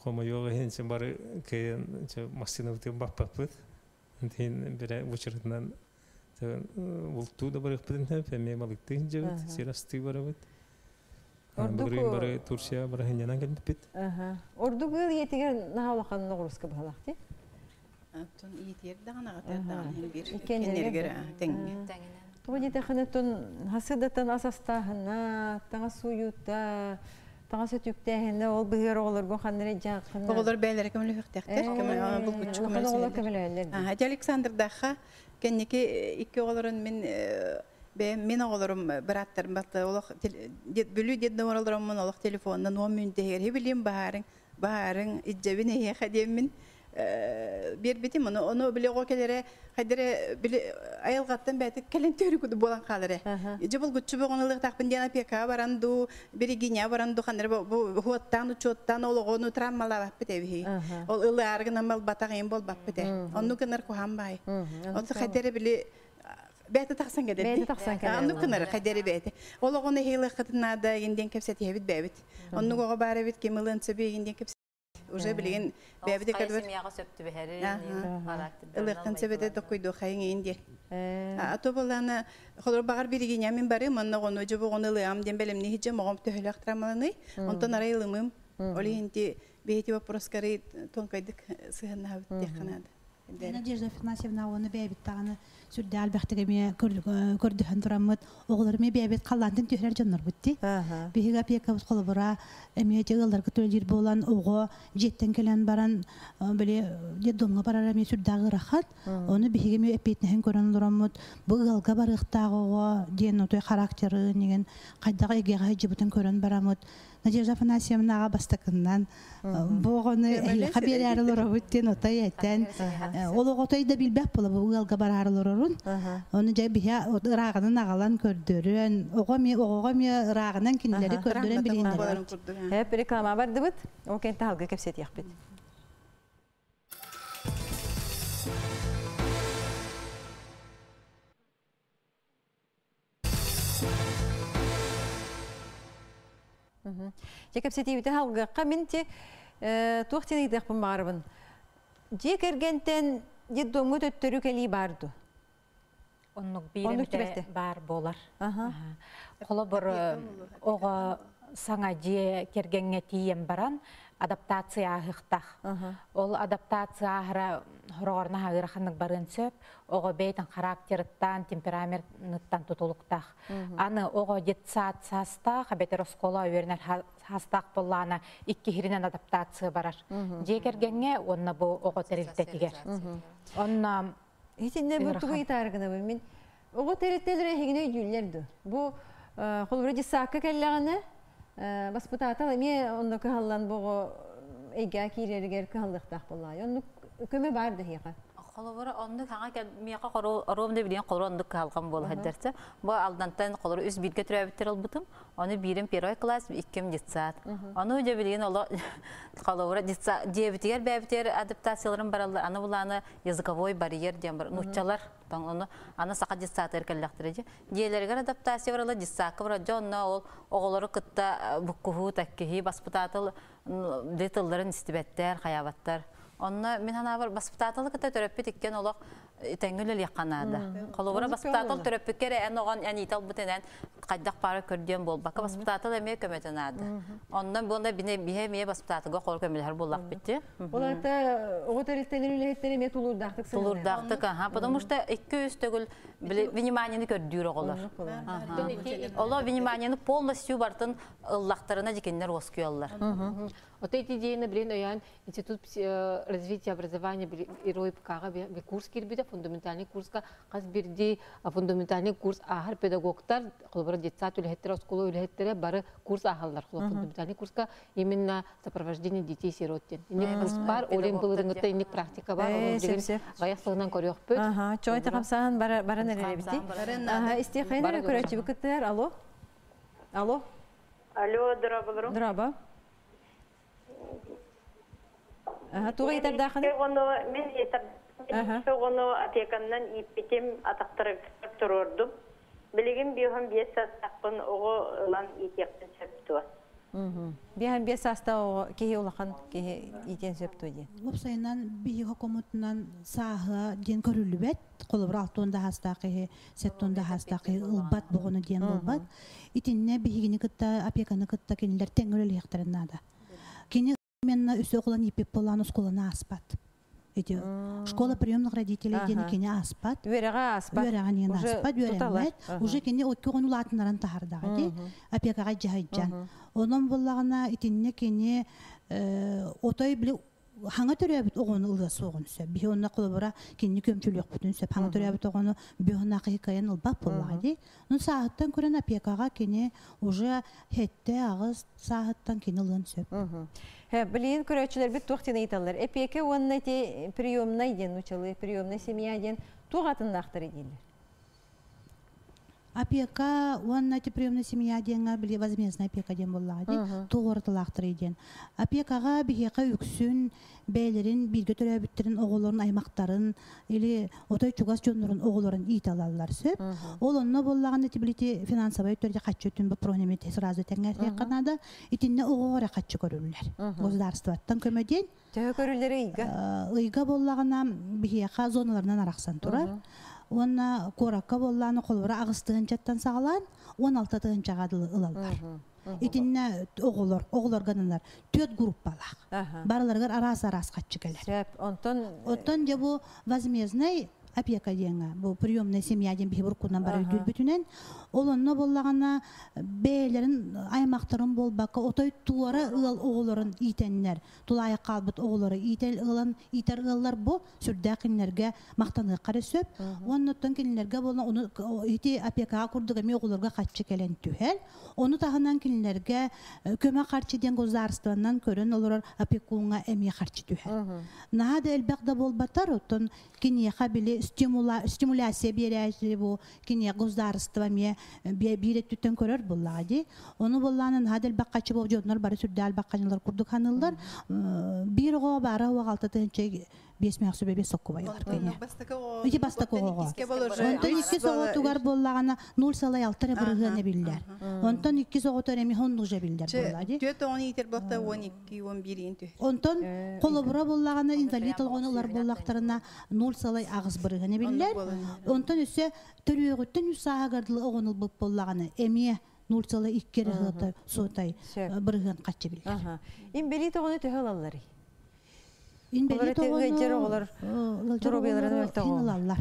Хомо йога хин бары кыйын машина бутын баппаппыт. Тин бире учурунан бултуу да барык хеп, эми балыктын жебит, сирасты барабыт. Ордук бары Турция бары хинянан келбит. Ордук ыл етигер наалахан ногруска балакти. Антон иетер даган агатар даган хем бир кеннергер тең. Туга жетеханетон хасыдатан асастахына, таңа суюта, таңа сөтүктәһенә ол быгыр оголорго ханнары жакын. Оголор бәйләре көмөлө хөктәхтер, көмөлө бул күчү көмөлө. Аха, Александр даха кеннеки икки оголорун мен Бе мен оголорум браттарым батты олох бүлүү дед номеролорум мен олох телефоннан 10 мүнөт хер билим баарың баарың иджебин эхе хадемин бир битим оны оны биле го келере хайдере биле айылгаттан бәти келен төрү күдү болан калыре жыбыл гүчү болгон ылык такпын диана пека баранду биригиня баранду ханыр бу хуаттан учоттан ологону травмалап бите ол ылы аргынан мал батагын бол бап бите онну кынар кухам бай оту хайдере биле Бәті тақсан кәдер. Бәті тақсан кәдер. Онны кынары кәдері бәті. Ол оғыны хейлі қытынада енден кәпсәт ебіт бәбіт. Онны оға бары бит кемілін сөбе енден кәпсәт. Уже білген бәбіт кәдір. Семьяға сөпті бәхәрі. Ылықтын сөбеті тоқойды қайың енде. Ато боланы холор бағар бірігін мен бары, манна оғыны жобы оғыны ылығам ден бәлем не хиджем оғым төхілі ақтырамаланы. Онтон арай ылымым. Олі енде бейті вопроскары тонкайдық сығынна бит қанады. Надежда Афанасьевна оны бәйбит тағаны сүрдә албәхтеге көрдүһөн тураммыт оҕолор ме бәйбит қаллантын түһэр дьоннор бутти биһига пиэкабыт холобура эмиэ дьыгалларга төлдир буолан оҕо жеттен келен баран били детдомҥа барар эмиэ сүрдээҕи ырахат оны биһиге ме эппиэтнэһин көрөн олороммут бу ыалга барыахтаах оҕо диэн отой характеры неген хайдаҕа эгиэҕэ жыбытын көрөн барамыт. Надежда Афанасьевнаға бастакыннан бу оҕону хабиэрээри олоробут диэн отой этэн ол оҕотой да билбэт була бу ыалга бараар олорорун. Оны жай биһэ ырааҕынан аҕалан көрдөрөн, оҕо ми оҕоҕо ми ырааҕынан кинилери көрдөрөн билиннер. Хеп реклама бардыбыт. О кенте халгы кепсет яхпит. Жекепсети бите халгы камин те туох тени дехпин барыбын. Дьиэ кэргэнтэн детдомҥа төттөрү кэлии баар дуо? Оннук Оннук биир түбэлтэ. баар буолар. Холобур, оҕо саҥа дьиэ кэргэҥҥэ тиийэн баран адаптация ааһыахтаах. Ол адаптация ааһара хороҕор наһаа ыараханнык барыан сөп. Оҕо бэйэтин характерыттан, темпераментыттан тутулуктаах. Аны оҕо детсад саастаах, эбэтэр оскуола үөрэнэр саастаах буоллаҕына иккиһиринэн адаптация барар. Дьиэ кэргэҥҥэ уонна бу оҕо тэрилтэтигэр. Онно Итиннэ бу тугу ыйытаары гынабын мин. Оҕо тэрилтэлэрэ эһигини өйдүүллэр дуо? Бу холобура детсадка кэллэҕинэ баспытаатал эмиэ онно кыһаллан бу оҕо эйгэҕэ киирэригэр кыһаллыахтаах буоллаҕа. Оннук көмө баар да эһиэхэ? Холобура, оннук хаҥа кэл миэхэ оруом да билигин холобура оннук кыһалҕам буола сылдьарча. Бу Алдантан холобура үс бииргэ төрөөбүттэр ылбытым. Ону биирим первый класс, икким детсад. Ону дьэ билигин оло холобура детсад диэбитигэр бэйэбитигэр адаптацияларын бараллар. Аны булааны языковой барьер диэн бар. Нууччалар тоҥ ону аны саха детсадыгар кэллэхтэрэ дьэ. Дьиэлэригэр адаптация бараллар, детсадка барар дьэ онно ол оҕолору кытта буккуһуу, таккиһии, баспытаатыл де тылларын истибэттэр, хайаабаттар. Онно мин санаабар баспытааталы кытта төрөппүт иккиэн олох тэҥҥэ үлэлиэххэ наада. Холобура баспытаатал төрөппүккэ эрэ эн оҕон эн иитэ албытынан хайдах баара көрдүөн буолбакка баспытаатал эмиэ көмөтө наада. Онно буолла бине биһэ эмиэ баспытааталга хор көмөлөһөр буоллахпыт дии. Ол аата оҕо тэрилтэлэрин үлэһиттэрэ эмиэ тулуурдаахтык Тулуурдаахтык, аха, потому что икки-үс төгүл вниманиены көрдүүр оҕолор. Оло вниманиены полностью бартын ыллахтарына дикиннер уоскуяллар. Ото ити идеяны билин өйөөн Институт развития образования РОИПК-га курс киирбитэ, фундаментальный курска хас бирдии фундаментальный курс ааһар педагогтар, холобура детсад үлэһиттэрэ, оскуола үлэһиттэрэ бары курс ааһаллар. Фундаментальный курска именно сопровождение детей сирот диэн. Инник курс бар, олен былырыҥҥытта инник практика бар, оны билигин аҕыйах сылынан көрүөхпүт. Чой тахамсаан баран эрэребити. Истиэхайын эрэ көрөөччүбү кыттыар. Алло. Алло. Алло, дорооболорум. Дорообо. Туга ыйытардаахын? Оҕону мин оҕону опеканнан ииппитим, атахтарыгар туруордум. Билигин 55 саастаахпын, оҕо ылан иитиэхпин сөп дуо? 55 саастаах оҕо киһи улахан киһи иитиэн сөп дуо диэн. Уопсайынан биһиги хокомутунан сааһа диэн көрүллүбэт. Холобура 60 да саастаах киһи, 70 да саастаах киһи ылбат боҕону диэн буолбат. Итиннэ биһигини кытта опеканы кытта кинилэр тэҥҥэ үлэлиэхтэрин наада. Кини именно үсө оҕолон ииппит буолаан оскуоланы ааспат. Эти школа приемных родителей диэн кини ааспат. Үөрэҕэ ааспат. Үөрэҕэ диэн ааспат, үөрэммэт. Уже кини окки оҕону улаатыннаран таһардаҕа ди. Опекаҕа дьаһайдьан. Онон буллаҕына итиннэ кини отой били хаҥа төрөөбүт оҕону ылыа суоҕун сөп. Биһи онно холобура кинини көмчүлүөхпүтүн сөп. Хаҥа төрөөбүт оҕону бүһүн кыайан ылбат буоллаҕа дии. Ну сааһыттан көрөн опекаҕа кини уже хетте аҕыс сааһыттан кини ылыан сөп. Билигин көрөөччүлэрбит туох диэн ыйыталлар? Эпиэкэ уонна ити приемнай диэн нуучалыы приемная семья диэн туох атыннаахтары дииллэр? Опека уонна ити приемная семья диэҥҥэ били возмездная опека диэн буоллаҕа дии. Туох диэн. Опекаҕа биһиэхэ үксүн бэйэлэрин бииргэ төрөөбүттэрин оҕолорун аймактарын или отой чугас дьоннорун оҕолорун иитэ алаллар сөп. Ол онно буоллаҕына ити билити финансовай өттүгэр хаччы өттүн боппуруоһун эмиэ сразу тэҥҥэ наада. Итиннэ оҕоҕо эрэ хаччы көрүллэр. Государствоттан көмө диэн. Төһө көрүллэр ыйга? Ыйга буоллаҕына биһиэхэ зоналарынан арахсан турар. Уонна куоракка буоллааны холобура аҕыс тыһыынчаттан саҕалаан 16 тыһыынчаҕа дылы ылаллар. Итиннэ оҕолор, оҕолорго төрт группалаах. Барыларыгар араас-араас хаччы кэлэр. Сөп. Онтон Оттон дьэ бу возмездный опека диэҥҥэ, бу приемная семья диэн биһи буркунан бары өйдүүрбүтүнэн, ол онно буоллаҕына бэйэлэрин аймактарын буолбакка, отой туора ыал оҕолорун иитэннэр, тулаайах хаалбыт оҕолору иител ылан иитэр ыаллар бу сүрдээх кинилэргэ махтаныахха сөп. Оннуттан кинилэргэ буолан ону ити опекаҕа курдук эмиэ оҕолорго хаччы кэлэн түһэр. Ону таһынан кинилэргэ көмө харчы диэн государствоннан көрөн олорор опекуҥҥа эмиэ харчы түһэр. Наһаа да элбэх да буолбатар, оттон киниэхэ били Ити стимула стимуляция биэрээччи бу киниэ государство эмиэ биир өттүттэн көрөр буоллаҕа дии. Ону буоллаҕына наһаа да элбэх хаччы буол дьоннор бары сүрдээх элбэх ханьылар курдук ханыыллар. Биир оҕо баара уох 6 тыһыынча 5 мэх сүбэ 5 соккубайылар кини. Ити бастакы оҕо. Онтон иккис оҕотугар буоллаҕына 0,6 бырыһыан эбиллэр. Онтон иккис оҕотор эми хоннужа биллэр буолла дии. Түөрт оҕону иитэр буолта 12, 11 иин түһэр. Онтон холобура буоллаҕына инвалид оҕону ылар буоллахтарына 0,8 бырыһыан эбиллэр. Онтон өссө төрүөҕүттэн үс сааһыгар дылы оҕону ылбыт буоллаҕына эмиэ 0,2 суотай бырыһыан хаччы биллэр. Инбэлиит оҕону төһө ылалларый? Инбэлиит оҕону доруобуйаларын өлтөҕө ылаллар.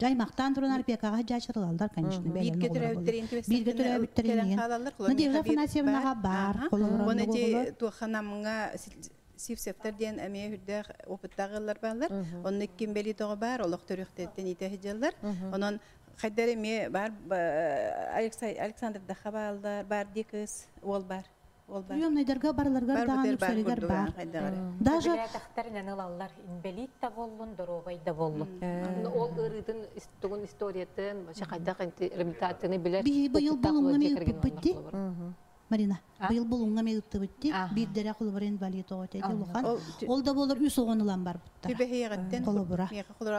Аймактан туран опекаҕа дьаачырылаллар, конечно. Бииргэ төрөөбүттэрин Бииргэ төрөөбүттэрин. Надежда Афанасьевнаҕа баар. Оны ти туоханамҥа Сивцевтер диэн эмиэ үрдээх опыттаах ыллар бааллар. Онно ким бели тоҕо баар, олох төрүөхтэттен ите хыдьаллар. Онон хайдар эмиэ бар Александр Даха бааллар, бар ди кыз, ол бар. Ол бар. Приемныйдарга барыларгар даҕаны үксэригэр бар. Даже Билээтэхтэринэн ылаллар. Инбэлиит да боллун, доруобай да боллун. Ол ырыытын тугун историятын, вообще хайдах реабилитацияны билэр. Быйыл булуңга ми ыттыбытти. Марина, быйыл булуңга ми ыттыбытти. Биирдере холобура инвалид оҕо тети улахан. Ол да болор үс оҕону ылан барбыттар. Түбэһиэҕиттэн Холобура.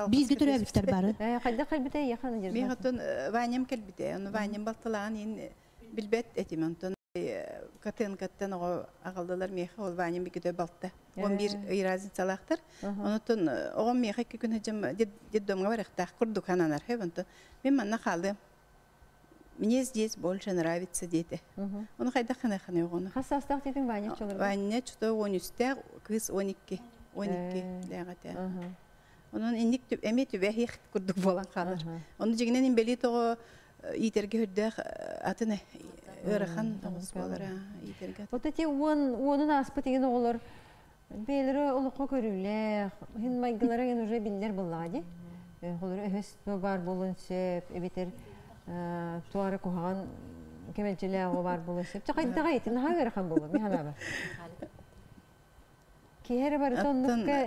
Бииргэ төрөөбүттэр бары. Хайдах кэлбите яхан Миэхэтон Ваням кэлбите. Ону Ваням балтылаан ин билбет этим. Онтон КТНК-ттан оҕо аҕалдылар миэхэ ол Ваням биките балта. 11 ый разницалаахтар. Онотон оҕом миэхэ икки күн хыдьым детдомҥа барыахтаах курдук хананар. Онтон мен манна хаалыам. Мне здесь больше нравится дети. Оны хайдах хана хана оҕону. Хас саастаах тетин Ваня чолор? Ваня чуто 13-тээх, кыыс 12. 12 лээҕэтэ. Онон инник эми түбэһиэх курдук буолан хаалар. Ону дьигинэн инбэлиит оҕо иитерге үрдээх атын ыарахан тоҕус буолара иитерге. Вот эти уон уонун ааспыт деген оҕолор бэйэлэри олоххо көрүүлээх, хин майгылара ген уже биллэр буоллаҕа дии. Холор өһөс бар буолун сөп, эбитер туара куһаҕан кэмэлдьилээх оҕо бар буолун сөп. Чахайдаҕа итин наһаа ыарахан буолуо, мин ханаабар. Киһи эрэ барыта оннукка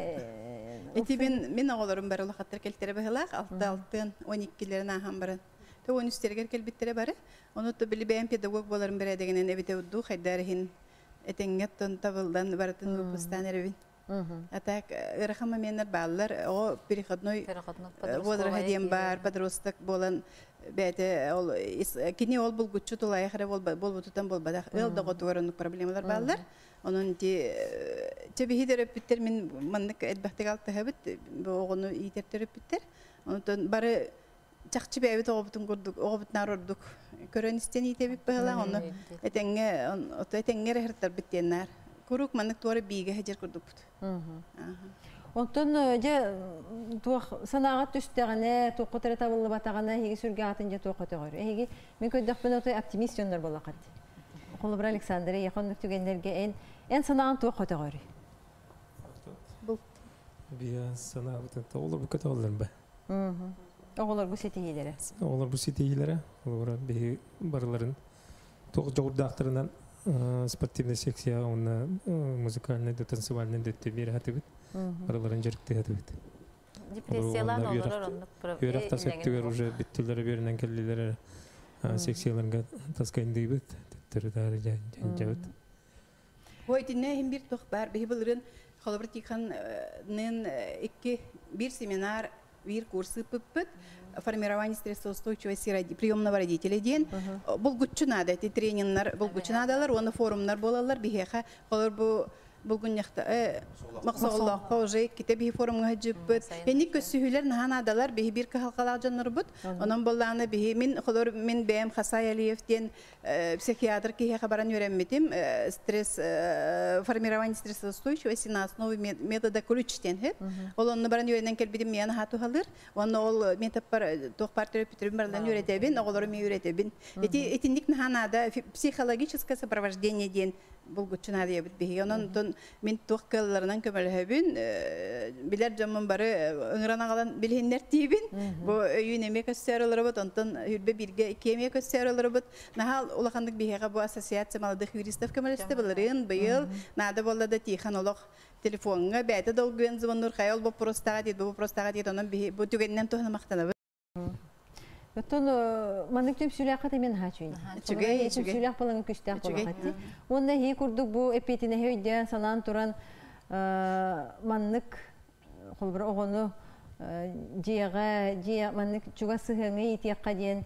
Ити мин оҕолорум бары улахаттар келтере быһылаах, алты алтын, 12-лерин ааһан баран. Те 13-тергер келбиттере бары. Ону то били бэйэм педагог боларым бередегенен эбите удду хайдар иһин этеңгеттон табылдан барытын выпустан эребин. А так ыарахан моменттар бааллар, о переходной возраст диэн бар, подросток болан бәте ол кини ол булгуччу тулайах эрэ болбутутан болбадах. Ыл да готугар оннук проблемалар бааллар. Онон ти чебиһи төрөппүттэр мин маннык элбэхтик алтыһабыт, бу оҕону иитэр төрөппүттэр. Онтон бары чахчы бэйэбит оҕобутун курдук, оҕобутунаар ордук көрөн истэн иитэбит быһалаах, ону этеңҥе ото этеңҥе эрэ диэннаар. Курук маннык туора биигэ хежер курдукпут. Онтон дьэ туох санааҕа түстэҕинэ, туохха төрө табыллыбатаҕына, эһиги сүргэ атын дьэ туохха төҕөр. Эһиги мин көрдөхпүнэ отой оптимист дьоннор буоллаххыт. Холобура Александр, яхон түгэннерге эн санааҕын туохха төҕөр. Бия санаабытын оҕолор бу көтөҕөллөр бе. Оҕолор бу ситиһиилэрэ. Оҕолор бу ситиһиилэрэ, олора биһи барыларын туох жоҕурдаахтарынан спортивный секция, уонна музыкальный да танцевальный да биэр хатыбыт. Барыларын дьарыктыы хатыбыт. Депрессиялаан олорор оннук Үөрэх тас өттүгэр уже бүттүлэр беринен келлилер секцияларга таскайындыыбыт, төттөрү таары жанжабыт. Ой, тинне хим бир тох бар, биһи былырын холобур Тихан нын икки бир семинар, бир курсы пыппыт, формирование стрессоустойчивости приемного родителя диэн. Булгуччу надо, эти тренингнар булгуччу надалар, оны форумнар болалар, биһиэхэ холор бу булгунньахта мақсоғоллооххо уже ките биһи форумҥа жыппыт. Энник көссүһүлэр наһаа надалар, биһи бир кыһалҕалаах дьоннорбут. Онон боллааны биһи мин холор мин бэйэм Хасай Алиев диэн психиатр киһиэхэ баран үөрэммитим стресс формирование стрессоустойчивости на основе метода ключ диэн хэп. Ол онно баран үөрэнэн кэлбитим миэн аһаа туһалыр. Онно ол метод туох бар төрөппүтүрүм барылан үөрэтэбин, оҕолорум үөрэтэбин. Ити итинник наһаа надо психологическое сопровождение диэн булгуччу надо биһи. Онон тон мин туох кыалларынан көмөлөһөбүн, билэр дьоммун бары ыҥыран аҕалан билиһиннэртиибин. Бу өйүүн эмиэ көссөөр олоробут, онтон хүрбэ бииргэ икки эмиэ көссөөр олоробут. Наһаа улаханнык биһиэхэ бу ассоциация молодых юристов көмөлөстө былырыын, быйыл наада буолла да Тихон олох телефоҥҥа бэйэтэ долгуйан звоннуур, хайа ол боппуруостааҕа диэт, бу боппуруостааҕа диэт, онон биһи бу түгэнинэн туһана махтанабыт. Оттон маннык түмсүүлээххэ мен хаачуйын. Үчүгэй, үчүгэй. Түмсүүлээх балаңы күстээх болахати. Уонна хи курдук бу эпиэтинэһи өйдөөн санаан туран маннык холбура оҕону дьиэҕэ дьиэ маннык чугас сыһыаҥа иитиэххэ диэн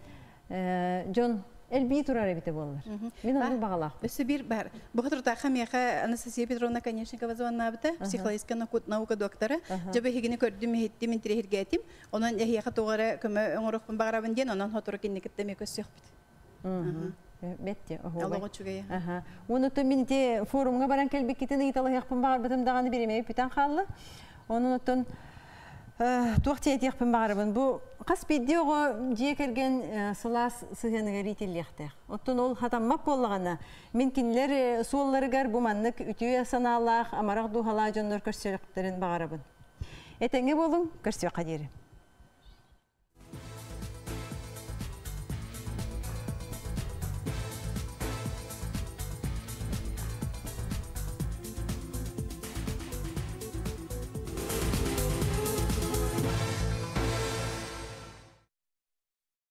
дьон элбии турар эбитэ буоллар. Мин оннук баҕалаах. Өссө биир бар. Бу хатыртаахха миэхэ Анастасия Петровна Конечникова звоннаабыта, психологическай наука доктора. Дьэ биһигини көрдүм, иһиттим, интириэһиргээтим. Онон эһиэхэ туох эрэ көмө оҥоруохпун баҕарабын диэн, онон сотору кинини кытта эмиэ көрсүөхпүт. Бетте, оһуобай. Олоҕу үчүгэй. Уонна мин ити форумҥа баран кэлбиккитин ыйыталаһыахпын баҕарбытым даҕаны биримэйи бүтэн хаалла. Онон оттон туох тиэтиэхпин баҕарабын. Бу хас биирдии оҕо дьиэ кэргэн сылаас сыһыаныгар иитиллиэхтээх. Оттон ол хатаммат буоллаҕына, мин кинилэр суолларыгар бу маннык үтүө санаалаах, амарах дууһалаах дьоннор көрсүөхтэрин баҕарабын. Этэҥҥэ буолуҥ, көрсүөххэ диэри.